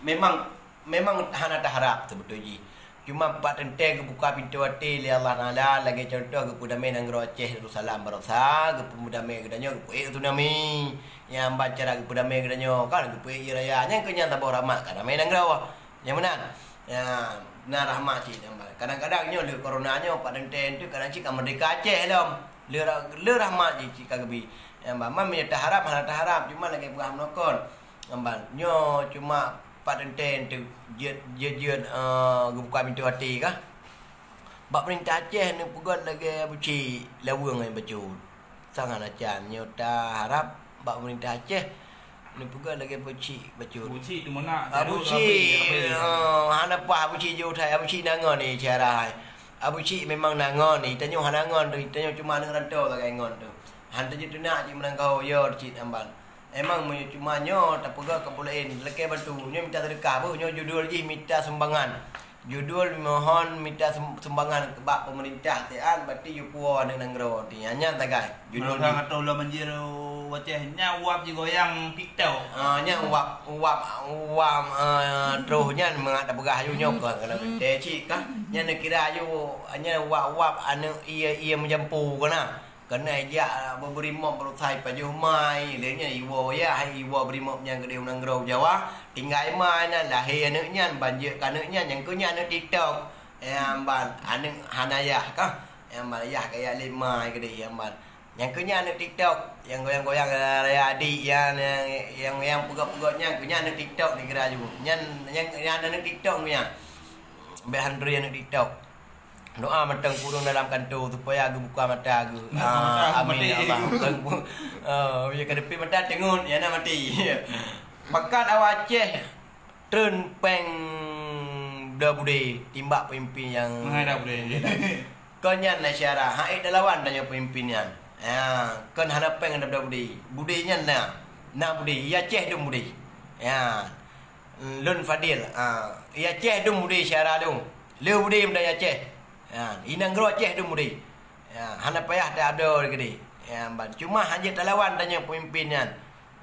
Memang, memang hana taharab seubeutôi jih. Cuma pat teuntèe geubuka pintoe até lé Allah Taala, lagèe contoh geupeudamé nanggroe Aceh Darussalam baroesa, geupeudamé geutanyoe, geupeuék tsunami. Nyang ban cara geupeudamé geutanyoe, kan, geupeuék ie raya. Nyang keu nyan saboh rahmat ka damé nanggroe. Nyang meunan. Ya, na rahmat cit nyang ban. Kadang-kadang nyoe lé corona nyoe pat teuntèe eunteuk kadang cit ka meurdeka Aceh lom. Lé ra-, lé rahmat jih cit ka geubri. Nyang ban, man meunyoe taharab, hana taharab, cuma lagèe peugah meunoe kon. Amban, nyoe cuma pat teuntèe eunteuk jeuet, jeuet, jeuet, eh, geubuka pintoe até kah? Bak peurintah Aceh neupeugöt lagèe Abu Chik Laweueng nyang bacut. Sang hana can nyoe taharab bak peurintah Aceh neupeugöt lagèe Abu Chik bacut. Abu Chik tu mana? Abu Chik, oh, hana paih Abu Chik jeuet hai, Abu Chik na ngon ni cara hai. Abu Chik memang na ngon ni, tanyoe hana ngon tu, tanyoe cuma aneuk rantau sagai ngon tu. Han tajeuet teunak cit meunangkau yo cit amban. Emang meunyoe cuma nyoe tapeugah keu peue laén, lakèe bantu. Nyoe mita seudeukah beuh, nyoe judul jih mita sumbangan. Judul mohon mita sum-, sumbangan bak pemerintah tian, berarti yue puwoe aneuk nanggroe ti. Nyan sagai judul jih. Meunyoe ka lôn manjir waceh nya uap jigoyang TikTok. Ah, nyan uap, uap, uap, ah, troh nyan mangat tapeugah yue nyoe keu kena teucik kah. Nyan neukira yue, nyan uap-uap aneuk ié-ié meujampu keu na. Keuneuk jak beurimob beurusai pajoh mai, lé nyan iwoe yah, hai iwoe beurimob nyang keudéh u nanggroe Jawa, tinggai mai nan lahé aneuk nyan, ban jeuet keu aneuk nyan, nyang keu nyan aneuk TikTok. Nyang ban aneuk hana yah kah? Nyang ban yah kaya lé mai keudéh nyang ban. Nyang keu nyan aneuk TikTok, nyang goyang-goyang raya adik nyan, nyang, nyang, nyang peugöt-peugöt nyan keu nyan aneuk TikTok dikira ju. Nyan, nyan, nyan aneuk TikTok keu nyan. Bèk han turi aneuk TikTok. Doa mantong kureueng dalam kantô supaya geubuka mata geuh. Ah, amin ya Allah. Oh, ya kadepi mata tengut, ya na mati. Pakat awak Aceh treun péng bloe budé timbak peumimpin nyang menghadap budé. Kon nyan na syara, hai talawan tanyoe peumimpin nyan. Ya, kon hana péng ada bloe budé. Budé nyan na. Na budé, ya Aceh dum budé. Ya. Lôn Fadil, ha, i Aceh dum budé syara lôn. Le budé meudan i Aceh. Ha, i nanggroe Aceh dum budé. Ha, hana payah ta adoe keudéh. Ha, ban. Cuma han jeuet talawan tanyoe peumimpin nyan.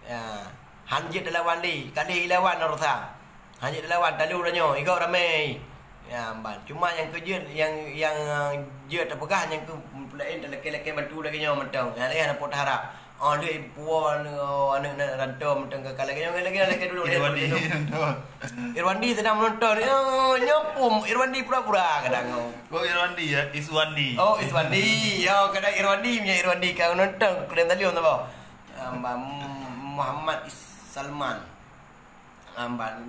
Ha, han jeuet talawan lé, ka lheueh ilawan rosa. Han jeuet talawan talu tanyoe, igob ramé. Ha, ban. Cuma nyang keujeuet, nyang, nyang, uh, jeuet tapeugah nyang keu peulaén talakèe-lakèe bantu lagèe nyoe mantong. Ha, lagèe hana pot harap. Oh, lheueh puwoe aneuk, aneuk, aneuk rantau mantong ka, ka lagèe nyoe, lagèe, lagèe dudoe, Irwandi, lagèe dudoe. Irwandi sedang menonton. Yo, nyoe pun Irwandi pura-pura kadang. Oh, Irwandi ya, Iswandi. Oh, Iswandi. Yo, kadang Irwandi, meunyo Irwandi ka menonton, keulen taliong saboh. Ah, Mbak Muhammad Is-, Salman. Ah, Mbak,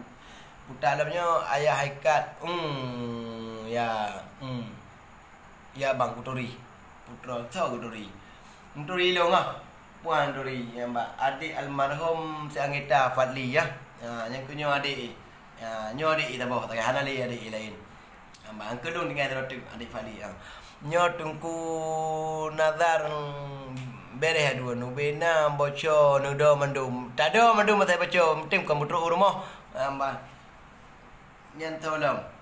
puta lom nyoe, Ayah Haikat. Hmm, ya. Hmm. Ya, bang, kuturi. Putroe, soe kuturi? Kuturi ilong ah. Puan turi, ya, bak adék almarhum si Anggeta Fadli, ya. Ha, nyang keu nyoe adék. Ya, nyoe adék saboh, tapi hana lé adék laén. Ha, bak angkeu lôn tinggai droe teuk adék Fadli, ha. Nyoe Teungku Nazar, bereh dua, nubena, boco, nudo mandum. Tado mandum asai boco, meutem kon butrok u rumoh. Ha, bak nyan tolong.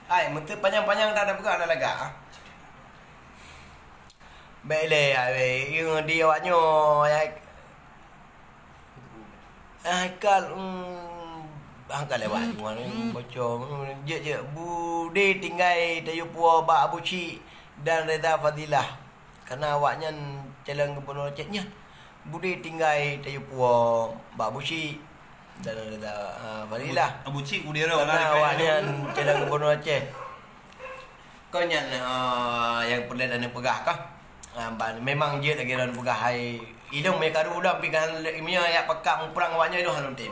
Hai, meuteuk panyang-panyang dah, dah peugah dah lagak, ah. Bèk lé, hai, di awak nyoe, hai. Ah, kal, hmm, angkat lewat, hmm, baca, hmm, jeuet, jeuet. Budé tinggai tayue puwoe bak Abu Chik dan Reza Fadilah. Karena awaknyan calon gubunur Aceh nyan. Budé tinggai tayue puwoe bak Abu Chik dan Reza, ah, Fadilah. Abu Chik budé roh. Karena awaknyan calon gubunur Aceh. Kon nyan, ah, nyang peureulèe lôn peugah kah? Ah, ban, memang jeuet lagèe lôn peugah hai. Ilong meukaru ulôn pigahan, meunyoe jak pakat muprang awaknyan ilong hana lôn tem.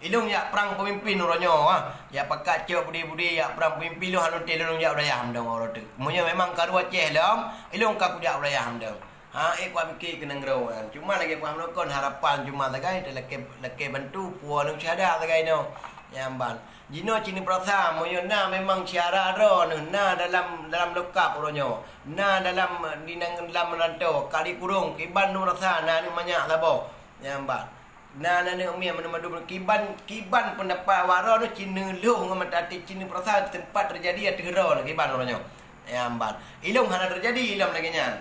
Ilong jak prang peumimpin uroe nyoe, ah. Jak pakat cok budi-budi, jak prang peumimpin ilong hana lôn tem, ilong jak u dayah mantong uroe teuk. Meunyoe memang karu Aceh lom, ilong ka kujak u dayah mantong. Ha, ék kuat pike keu nanggroe nyan. Cuma lagèe paham lôn kon harapan cuma sagai, lakèe, lakèe bantu puwoe aneuk syuhada sagai nyoe. Nyan ban. Jinoe cit neupeurasa, meunyoe na memang syara droeneuh na dalam, dalam lokap uroe nyoe, na dalam, di nang, dalam rantau, ka jikurong, kiban neupeurasa na aneuk manyak saboh. Nyan ban. Na, na aneuk miet mandum-mandum kiban, kiban peundapat awak droeneuh cit neulhôh ngon mata até cit neupeurasa teumpat teujadi ateueh droeneuh kiban uroe nyoe. Nyan ban. Ilong hana teujadi ilong lagèe nyan.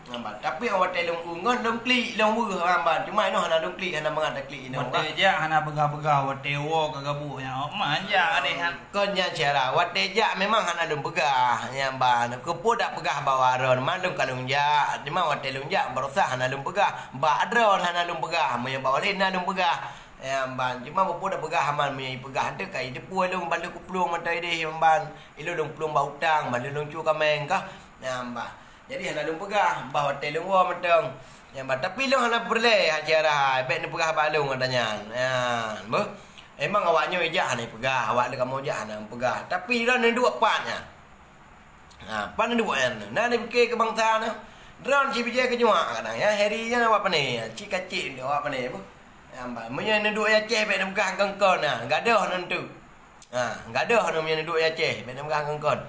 Nyan ban. Tapi watèe lôn u ngon lôn klik, lôn weueh nyan ban. Cuma inoe hana lôn klik, hana mangat taklik inoe. Watèe jak hana peugah-peugah, watèe woe ka gabuek nyan. Oh, man jak adeh nyan. Kon nyan syara, watèe jak memang hana lôn peugah. Nyan ban. Keupeue dak peugah bak droeneuh, man lôn ka lôn jak. Cuma watèe lôn jak, barosa hana lôn peugah. Bak droeneuh hana lôn peugah. Meunyoe bak ulôn na lôn peugah. Nyan ban. Cuma keupeue dak peugah man, meunyoe ipeugah teuh ka iteupeue lôn ban lôn kuplueng mantong ideh nyan ban. Ilôn lôn plueng bak utang, ban lôn lôn cue kaméng kah. Nyan bah. Jadi hana lôn peugah, bah watèe lôn woe mantong. Nyan bah, tapi lôn hana peureulèe hase arah, bèk neupeugah bak lôn ata nyan. Nyan, beuh. Memang awak nyoe jak hana peugah, awak lé kamoe jak hana peugah. Tapi droeneuh duek pat nyan. Ha, pat neuduek nyan. Na neupiké keu bansa nyoe. Droeneuh cit bijéh keu juak kadang ya. Heri nyan awak pané. Cit kacit awak pané beuh. Meunyoe neuduek Aceh bèk neupeugah kon-kon na. Gadoh nyan teuk. Ha, gadoh nyan meunyoe neuduek Aceh bèk neupeugah kon-kon.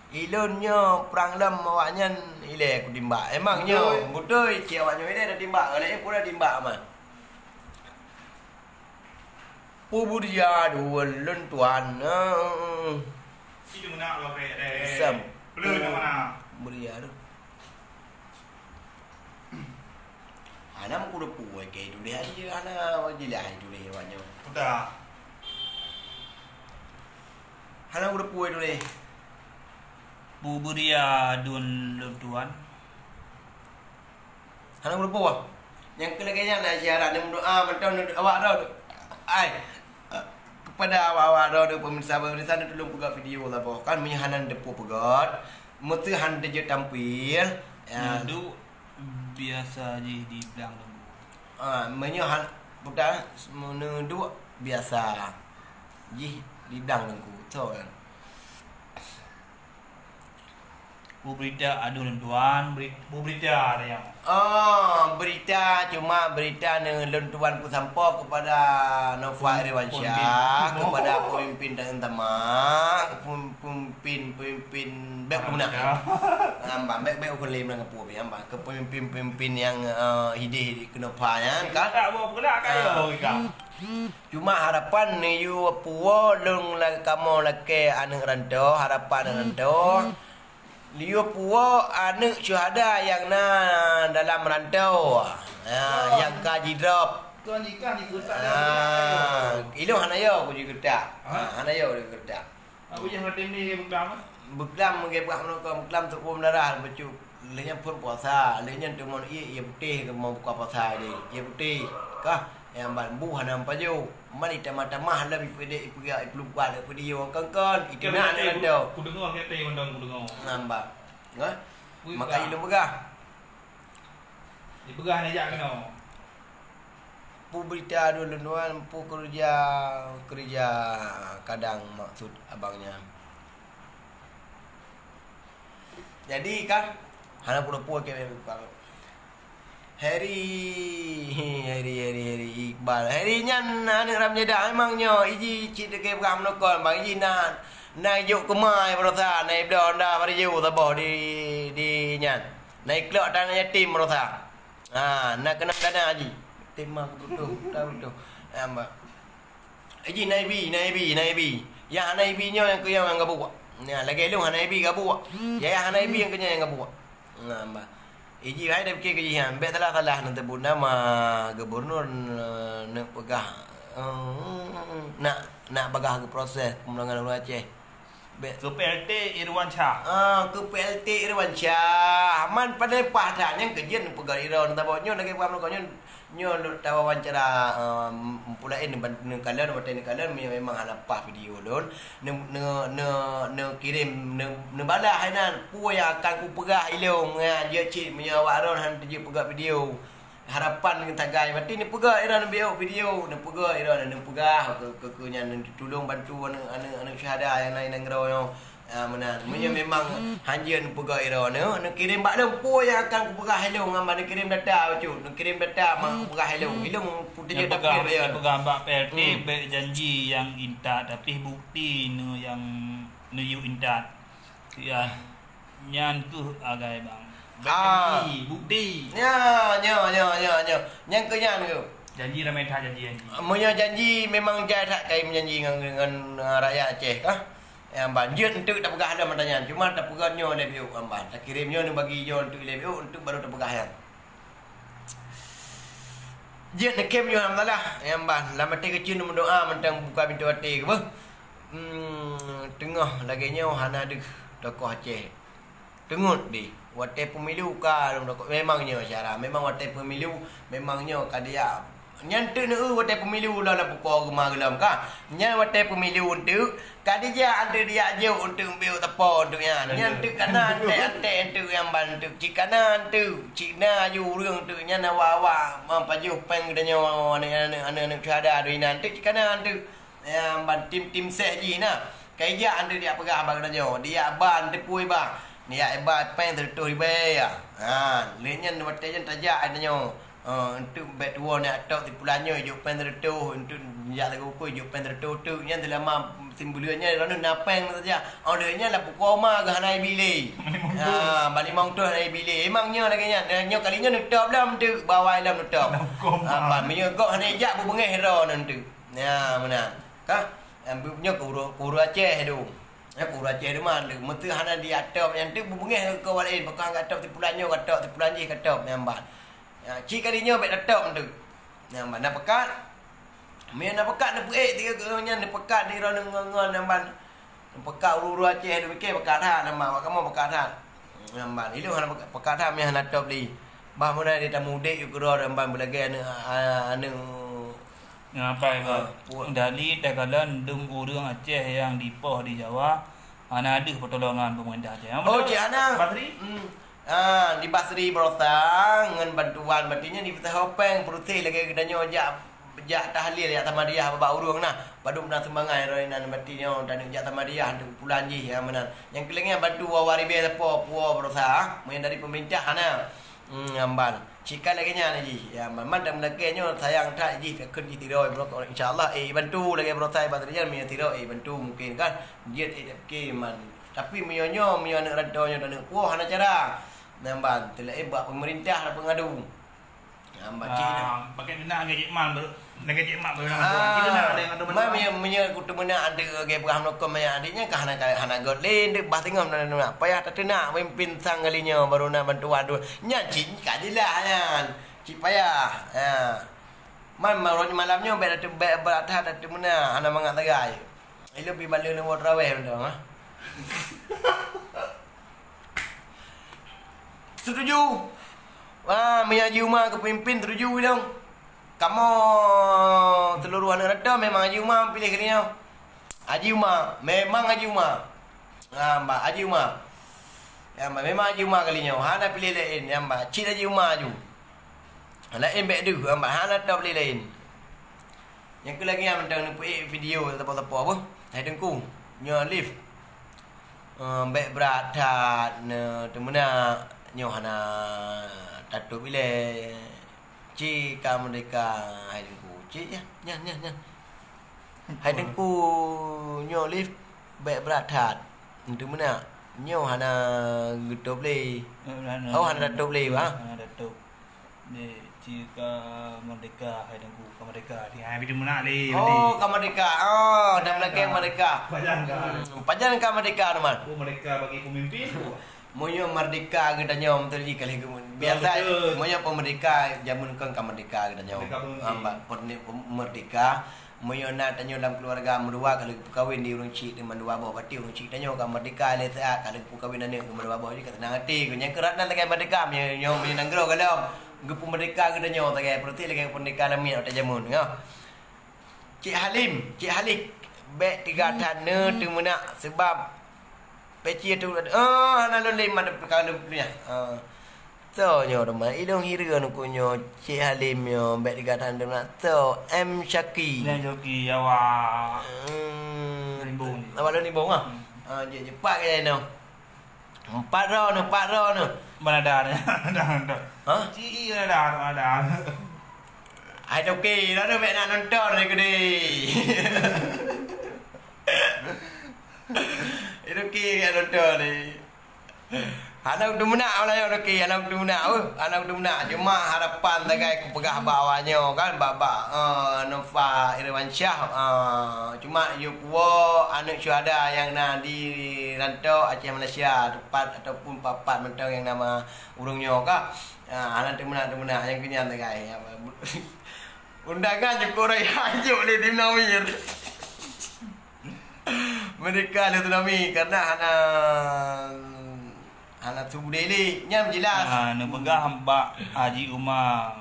Ilôn nyoe prang lom awak nyan ilèe kutimbak. Emang nyoe beutôi cit awak nyoe ilèe tatimbak. Laén pura timbak mah. Peubeuria dua lôn tuan. Sam. Peuleueh nama na. Beuria tu. Hana meukureupue keu tuléh aja, hana jeulaih tuléh awak nyoe. Udah. Hana kureupue tuléh. Peubeuria dua lôn tuan. Hana meurumpok. Nyang keu lagèe nyan na syarat nyang meudoa mantong awak droe. Ai, kepada awak-awak droe pemirsa-pemirsa, tulông peugöt video saboh kan, meunyoe hana teupeu peugöt, meuseu hana teujeuet tampil. Ya. Nyoe duek biasa jih di blang teungku. Ah, meunyoe han buta meuneuduek biasa jih di blang teungku. So kan. Berita aduh lôn tuan, beri-, berita ada yang. Oh, berita cuma berita ni lôn tuan peusampoe kepada Nova Iriwansyah, kepada pemimpin dan sama, pemimpin, pemimpin bèk guna. Ambang bèk, bèk ukun lé meunang keu pemimpin, ambang ke pemimpin-pemimpin yang eh, hideh di Nova nyan kan. Tak bawa pula kayo kita. Cuma harapan neuyue puwoe lôn la-, kamoe lakèe aneuk rantô, harapan aneuk rantô. Neuyue puwoe aneuk syuhada nyang na dalam rantô. Ha, nyang ka jidrop. Ha, ilôn hana yo kujigeutak. Ha, hana yo kujigeutak. Abu Jahal Timi buklam. Buklam meuge bak meunokong, buklam teuuem darah bacut. Lheueh nyan phon puasa, lheueh nyan teumon ié, ié putéh keu meubuka puasa deh. Ié putéh kah nyang ban bu hana meupajoh. Man itamah-tamah lom ipeudeh, ipeugah, ipeuleumpat, ipeudiyong kon-kon, itunak aneuk rantô. Kudeungoe, kata mandong kudeungoe. Nambah. Ngah? Maka ilôn peugah. Dipeugah neujak keunoe. Peue beurita dua lôn tuan, peue keureuja, keureuja kadang maksud abang nyan. Jadi kan, hana peue-peue keu Heri, Heri, Heri, Heri Iqbal. Heri nyan aneuk Ramjada memang nyoe. Iji cit teuke peugah meunokon bang. Iji na, na ijok keumai baroesa, na ibloe honda baru saboh di, di nyan. Na iklok tanah yatim baroesa. Ha, na keunong dana jih. Tema kebutuh, tahu tu. Hamba. Iji naibi, naibi, naibi. Yang hana ibi nyoe nyang keu nyang gabuek. Nah, lagèe lôn hana ibi gabuek. Ya, yang hana ibi nyang keu nyoe nyang gabuek. Nah, hamba. Iji hai dah pikir keu jih nyan. Bèk salah-salah neuteubut nama gubernur, eh, neupeugah, eh, nak, nak bagah geuproses peumulangan ureueng Aceh. Bèk. Keu P L T Irwansyah. Ah, keu P L T Irwansyah. Man padahai paih that nyang keu jeuet neupeugah Iron, tapi nyoe lagèe peugah meunyoe, nyoe lôn tawawancara, eh, peue laén neukalon, watèe neukalon, meunyoe memang hana paih video lôn, neu-, neu-, neu-, neukirém, neu-, neubalah inan, peue nyang akan kupeugah ilôn, nyan jeuet cit meunyoe awak Iron hana teujeuet peugah video. Harapan ngon tagai, berarti neupeugah Iron biôk video, neupeugah Iron, neupeugah keu, keu, keu nyan, neutulông bantu aneuk, aneuk, aneuk syuhada nyang na i nanggroe nyoe. Ah, meunan. Meunyoe memang hanjeuet neupeugah Iron, neu-, neukirém bak lôn, peue nyang akan kupeugah ilôn, ngon bak neukirém data bacut, neukirém data mak kupeugah ilôn. Ilôn kuteujeuet dapet bayar. Neupeugah bak P L T, bèk janji nyang intat, tapi bukti neu nyang neuyue intat. Ya. Nyan keuh agai bang. Ah. Bukti, bukti. Nyo, nyo, nyo, nyo. Nyang keu nyan keuh. Janji ramé that janji, janji. Meunyoe janji memang jai that kai meujanji ngon, ngon, uh, rakyat Aceh kah? Nyang ban jeuet enteuk tapeugah lom mata nyan. Cuma tapeugah nyoe lé biôk ngon ban. Takirém nyoe neubagi nyoe enteuk lé biôk, enteuk baru tapeugah nyan. Jeuet neukém nyoe alhamdulillah. Nyang ban lam até keuceuen meudoa mantong buka pintoe até keuh. Hmm, teungoh lagèe nyoe hana deuh tokoh Aceh. Teungeut deh, watèe pemilu ka lôn tokoh. Memang nyoe syara. Memang watèe pemilu, memang nyoe ka dia. Nyan teuk neu watèe pemilu lôn lam pukoe geuma geulom ka. Nyan watèe pemilu enteuk, Khadijah anteuk dijak jok untuk biôk teupeu untuk nyan. Nyan teuk kana antek-antek untuk nyang ban untuk cit kana untuk cit na aju ureueng untuk nyan awak-awak meupajoh péng geutanyoe aneuk-aneuk syuhada doi na untuk cit kana untuk. Nyang ban tim-tim seh jih na. Ka ijak anteuk dijak peugah bak geutanyoe, dijak ban teupui ba. Dijak ba péng sireutoh ribèe ya. Ha, lheueh nyan watèe nyan tajak geutanyoe. Eh, enteuk bèk tuwoe neutôb sipulan nyoe jok péng sireutoh, enteuk jak sagoe ukeue jok péng sireutoh teuk. Nyan seulama sibuleuen nyan droeneuh na péng saja. Oh, lheueh nyan lam pukoe ma geuh hana ibi lé. Ha, ban limong thôn hana ibi lé. Memang nyoe lagèe nyan. Nyoe kali nyoe neutôb lom teuk, bak awai lom neutôb. Lam pukoe ma. Ha, ban meunyoe gob hana ijak, beubeungèh droeneuh teuk. Nyan meunan. Ka? Nyoe keu ureueng, keu ureueng Aceh tu. Nyoe keu ureueng Aceh tu man. Meuseu hana dijak tôb nyan teuk, beubeungèh keu awak laén. Pakon ka tôb sipulan nyoe ka tôb, sipulan jih ka tôb, nyan ban. Ya, cit kali nyoe bèk tatôb teuk. Nyan ban. Na peukat? Meunyoe na peukat neupeuék tiga keu nyan, neupeukat di droeneuh ngon-ngon nyan ban. Neupeukat ureueng-ureueng Aceh tu pike peukat that, nama awak kamoe peukat that. Nyan ban. Ilôn hana peukat, peukat that meunyoe hana tôb lé. Bah meunan di tamu udép yue keudroe nyan ban beulagèe aneuk, a-, aneuk Ngapai, ha, Bang? Pu- Dali takalon dum ureueng Aceh nyang dipoh di Jawa, hana deuh peutulongan pemerintah Aceh. Oh, betul? Cik Hana. Basri? Hmm. Ah, di Basri barosa ngon bantuan, berarti nyan dipeusahô péng peureuteh lagèe geutanyoe jak, jak tahlil, jak samadiyah bak ureueng nah. Padum na sumbangan roh inan, berarti nyoe taneuk jak samadiyah untuk pulan jih, ya, meunan. Nyang keu lagèe nyan bantu wawa ribèe sapo puwoe barosa, meunyoe dari pemerintah hana. Hmm, nyan ban. Cit ka lagèe nyan jih. Ya, man, man dan meulakèe nyoe sayang that jih, takheun jih sidroe. Insya Allah, eh, bantu lagèe barosa, eh, bantu nyan, meunyoe sidroe, eh, bantu mungkin kan. Jeuet, eh, tak pike man. Tapi meunyoe nyoe, meunyoe aneuk rantau nyoe, aneuk puwoe hana cara. Nyan ban, teulak, eh, bak pemerintah na peungadu. Nyan ban, cit. Ah, pakai dina lagèe jih man, bro. Lagèe jih mak beuh. Ah, kita nak ada yang ada ma, meunyoe, meunyoe kuteumeunak aneuk lagèe peugah meunukon manyak aneuk nyan ka hana, hana göt lé, aneuk bah singoh na, na, na. Payah tateunak mimpin sang kali nyoe baru na bantuan tu. Nyan cit ka jeulaih nyan. Cit payah. Ha. Man, ma-, malam nyoe bèk tatu-, bèk brat that tateumeunak, hana mangat sagai. Ilôn pi baleue lôn woe teurawèh mantong, ha. Setuju. Wah, meunyoe Haji Uma keu pemimpin, setuju ilôn. Kamoe seuluruh aneuk rantau memang Haji Uma piléh kali nyoe. Haji Uma, memang Haji Uma. Ha, bah, Haji Uma. Ya, bah, memang Haji Uma kali nyoe. Hana piléh laén, ya, bah, cit Haji Uma aju. Laén bèk deuh, bah, hana tôb lé laén. Nyang keu lagèe nyan mantong neupeuék video sapo-sapo beuh. Hai Teungku, nyoe live. Eh, bèk brat that neuteumeunak, nyoe hana tatôb ilèe. Cit ka meurdeka, hai Teungku. Cit, ya, nyan, nyan, nyan. Hai Teungku, nyoe live bèk brat that neuteumeunak. Nyoe hana geutôb lé. Oh, hana tatôb lé, bah. Hana tatôb. Dek, cit ka meurdeka, hai Teungku, ka meurdeka. Di, hai, pih meunak lé, oh, ka meurdeka. Oh, dan meurdeka. Meurdeka. Pajan ka. Hmm, pajan ka meurdeka, teman. Oh, meurdeka bagi pemimpin. Meunyoe meurdeka geutanyoe, beutôi jih ka lheueh geu-, biasa, betul. Meunyoe peumeurdeka, jameun kon ka meurdeka geutanyoe. Meurdeka pemimpin. Ah, ba-, perne-, pem-, meurdeka. Meunyoe na tanyoe lam keuluwarga meudua ka lheueh geupeukawen di ureueng chik teuma dua boh, berarti ureueng chik tanyoe ka meurdeka lé siat, ka lheueh geupeukawen aneuk teuma dua boh, jadi ka seunang até. Nyan keuh rot nan sagai meurdeka, meunyoe, nyoe, meunyoe nanggroe goh lom geupeumeurdeka geutanyoe sagai, peureuteh lagèe geupeumerdeka lam miet watèe jameun, nyoe. Cik Halim, Cik Halik, bèk teuga that neuteumeunak, seubab peci tu, oh, hana lôn lé man ka lôn punya. Ah. Soe nyoe teuma, ilôn hireuen keu nyoe, Cik Halim nyoe, bèk teuga that neuteumeunak. Soe, M Syaki. Nyan Syaki, awak. Hmm. Limbong. Awak lôn Limbong ah? Hmm. Ah, jeuet, jeuet. Pat keu nyoe. Empat droeneuh, empat droeneuh. Mana ada, ada, ada, ada. Hah? Cik, ada, ada, ada. Hai Toke, droeneuh bèk nak nonton lé keudéh. Hai Toke, bèk nak nonton lé. Hana kuteumeunak, Toke, hana kuteumeunak, oh, hana kuteumeunak. Cuma harapan sagai kupeugah bak awak nyoe kan, bak, bak, eh, Nova Iriansyah, eh, cuma yue puwoe aneuk syuhada nyang na di rantau Aceh Malaysia, teumpat ataupun pat-pat mantong nyang nama ureueng nyoe ka. Ha, hana teumeunak-teumeunak nyang keu nyan sagai. Undangan jukuk raya jok lé tim Namir. Meurdeka lé tsunami karena hana, hana su budé lé. Nyan jeulaih. Ha, neupeugah bak Haji Uma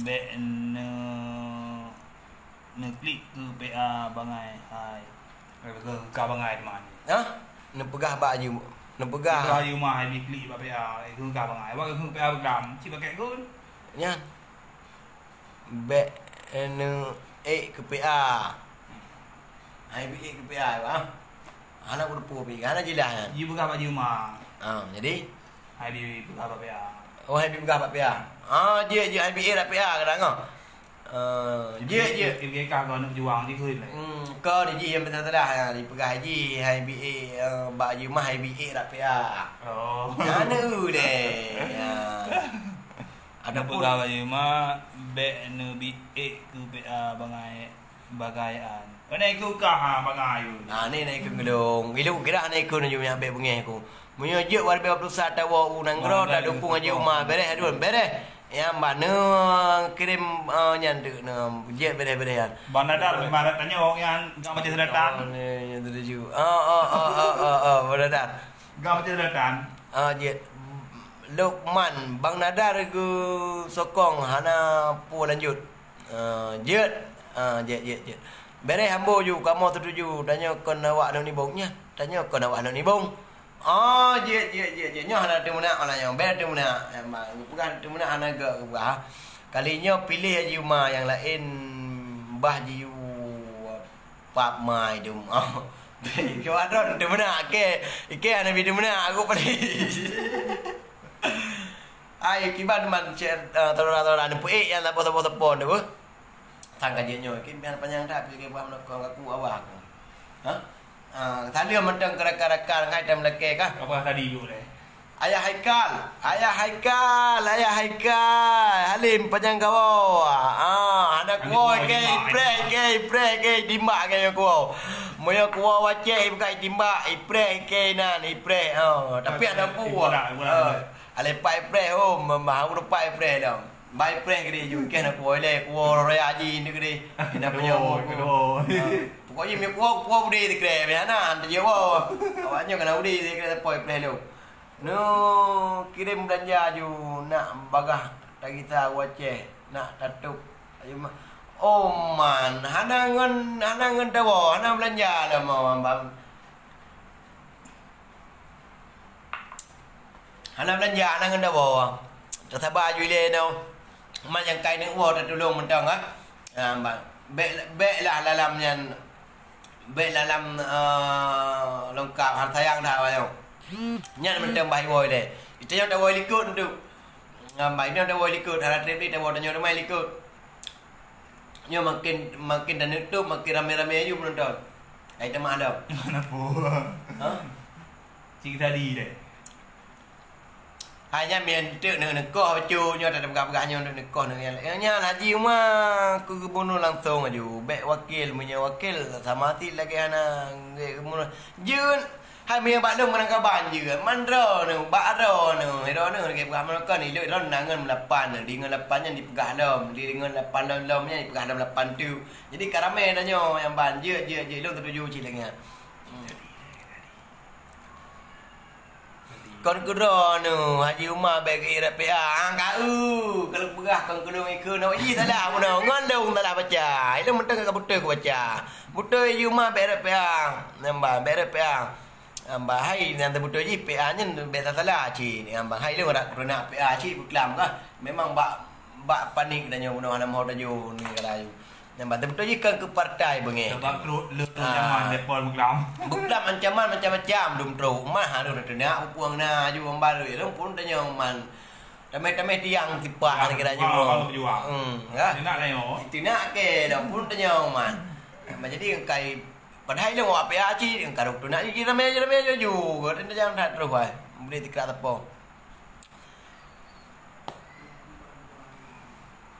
bèk neu-, neuklik keu P A bangai hai. Keu ka bangai teuma. Hah? Neupeugah bak Haji, neupeugah. Neupeugah Haji Uma hai neuklik bak P A, keu ka bangai. Bak keu P A beuklam, cit pakai gun. Nyan. Bèk, eh, neuék keu P A. Hai B A keu P A, ha? Hana kuteupeu pih, hana jeulaih nyan. Jipeugah bak Juma. Ha, jadi? Hai B A peugah bak P A. Oh, hai B A peugah bak P A. Ah, jeuet, jeuet hai B A bak P A kadang, ha? Eh, jeuet, jeuet. Kira-kira kah keu aneuk juang jih keu lé. Hmm, keu di jih nyang beutôi salah, ha, jipeugah jih hai B A, eh, bak Juma hai B A bak P A. Oh. Hana lé. Ya. Ada pun peugah bak Juma, bèk neu B A keu P A bangai. Bagaian. Mana ikut kah, ha, bagai. Ha, ni na ikut ngeulong. Ilôn kira na ikut nyoe nyang bèk beungèh ku. Meunyoe jeuet warga dua puluh satu tawoe u nanggroe, ta dukung Haji Uma, bereh adun, bereh. Nyang ba neu kirim, eh, nyan tu, neu jeuet bereh-bereh nyan. Bang Dadar, ibarat tanya orang yang enggak baca selatan. Oh, ni, yang tu tuju. Oh, oh, oh, oh, oh, oh, Bang Dadar. Enggak baca selatan. Ah, jeuet. Lukman, Bang Nadar geusokong hana peue lanjut. Ah, jeuet. Ah, jeuet, jeuet, jeuet. Bereh ambo ju, kamoe teutuju. Tanyoe kon awak lôn nibong nyan. Tanyoe kon awak lôn nibong. Ah, jeuet, jeuet, jeuet, jeuet. Nyoe hana teumeunak malam nyoe. Bèk teumeunak. Eh, ma, geupeugah teumeunak hana gèt geupeugah. Kali nyoe piléh Haji Uma nyang laén bah jiyue. Pap mai dum. Keu adon teumeunak ke. Ike hana bi teumeunak aku paling. Ai kiban man chat, eh, saudara-saudara ni peuék nyang sapo-sapo telepon tu. Sang ka jeuet nyoe, ike biar panjang that, ike paham nak kau aku awak aku. Ha? Ah, saleuem mantong keu rakan-rakan ngai tam lakèe kah? Apa tadi dulu leh? Ayah Haikal, Ayah Haikal, Ayah Haikal, Halim panyang gawa. Ah, hana kuwoe ke ipreh ke, ipreh ke timbak ke nyoe kuwoe. Meunyoe kuwoe waceh bukan timbak, ipreh ke nan, ipreh. Oh, tapi ada pu. Alai pai ipreh oh, memang rupai ipreh dong. Bai preh gede ju, keh na kuwoe lé, kuwoe raya haji ni gede. Kena punya kedua, kedua. Ah, pokoknya mi kuwoe, kuwoe bude dikre, mi hana, anta je woe. Awaknyo kena bude dikre, poi preh lo. Nu kirim belanja ju, nak bagah tagita waceh, nak tatup. Ayo ma-, oh man, hana ngon, hana ngon tawoe, hana belanja lah mau ambang. Hana belanja, hana ngon dawa. Tasaba ju ilée nyoe. Man nyang kai neuk woe tatulông mantong, ha. Ha, bang. Bèk, bèk lah lalam nyan. Bèk lalam, eh, lengkap, han sayang dah awak nyoe. Nyan mantong bah iwoe ilée. Ita nyoe tawoe likot tu. Ha, bang, ita nyoe tawoe likot, hana trép lé tawoe tanyoe teuma likot. Nyoe makin, makin taneutôp, makin ramé-ramé aju penonton. Hai teuma lom. Mana po? Ha? Cik tadi deh. Hai nyan mien teuk neu-, neukoh bacut nyoe, tapeugah-peugah nyoe neu-, neukoh neu-, nyan. Nyan Haji Uma keu gubunur langsong aju. Bèk wakil, meunyoe wakil sama sit lagèe hana gubunur. Jeuet. Hai meunyoe bak lôn meunan kaban jeuet, man droeneuh, bak droeneuh, droeneuh lagèe peugah meunan kon, ilôn droeneuh na ngon meulapan, di ngon lapan nyan dipeugah lom, di ngon lapan lom, lom nyan dipeugah lom lapan teuk. Jadi ka ramé tanyoe nyang ban, jeuet, jeuet, jeuet, lôn tatuju cit lagèe nyan. Hmm. Kon keu droeneuh, Haji Uma bèk geuiet rot P A, ah, ka eu, ka lôn peugah kon keu lôn ikeu, na jih salah bunoe, ngon lôn salah baca, ilôn mantong ka beutôi kubaca. Beutôi Haji Uma bèk rot P A, nyan ban, bèk rot P A. Am, bah hai nyang teubeutôi jih P A nyan bèk salah cit. Am, bah hai lôn rot peurunak P A cit beuklam kah. Memang bak, bak panik tanyoe bunoe hana meuho tajo ni kala aju. Nyang bah teubeutôi jih kan keu partai beungèh. Sebab trok le ancaman depan beuklam. Beuklam ancaman macam-macam dum trok. Mah harôh teunak pupuang na aju ambar lôn pun tanyoe man. Tameh-tameh tiang sipak kira aju. Hmm, ya. Teunak tanyoe. Teunak ke dah pun tanyoe man. Jadi kai Padahai lôn awak P A cit, karôk teunak jih ramé-ramé laju. Kata jangan that terus ai. Boleh tikrak teupông.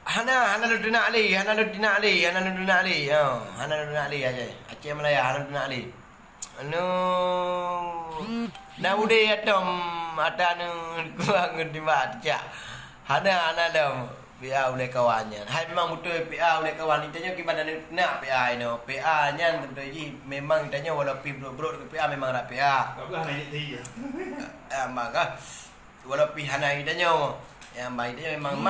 Hana, hana lôn teunak lé, hana lôn teunak lé, hana lôn teunak lé. Ha, hana lôn teunak lé Aceh. Aceh Malaya hana lôn teunak lé. Anu, na udé atom ata anu kuang ngon timbak cak. Hana, hana lom. P A ulèe kawan nyan. Hai memang beutôi P A ulèe kawan. Itanyoe kiban na neunak P A inoe. P A nyan beutôi jih memang itanyoe walau pih brok-brok P A memang rot P A. Ka beulah na jeuet teuh. Ah, maka walau pih hana itanyoe. Ya, maka itanyoe memang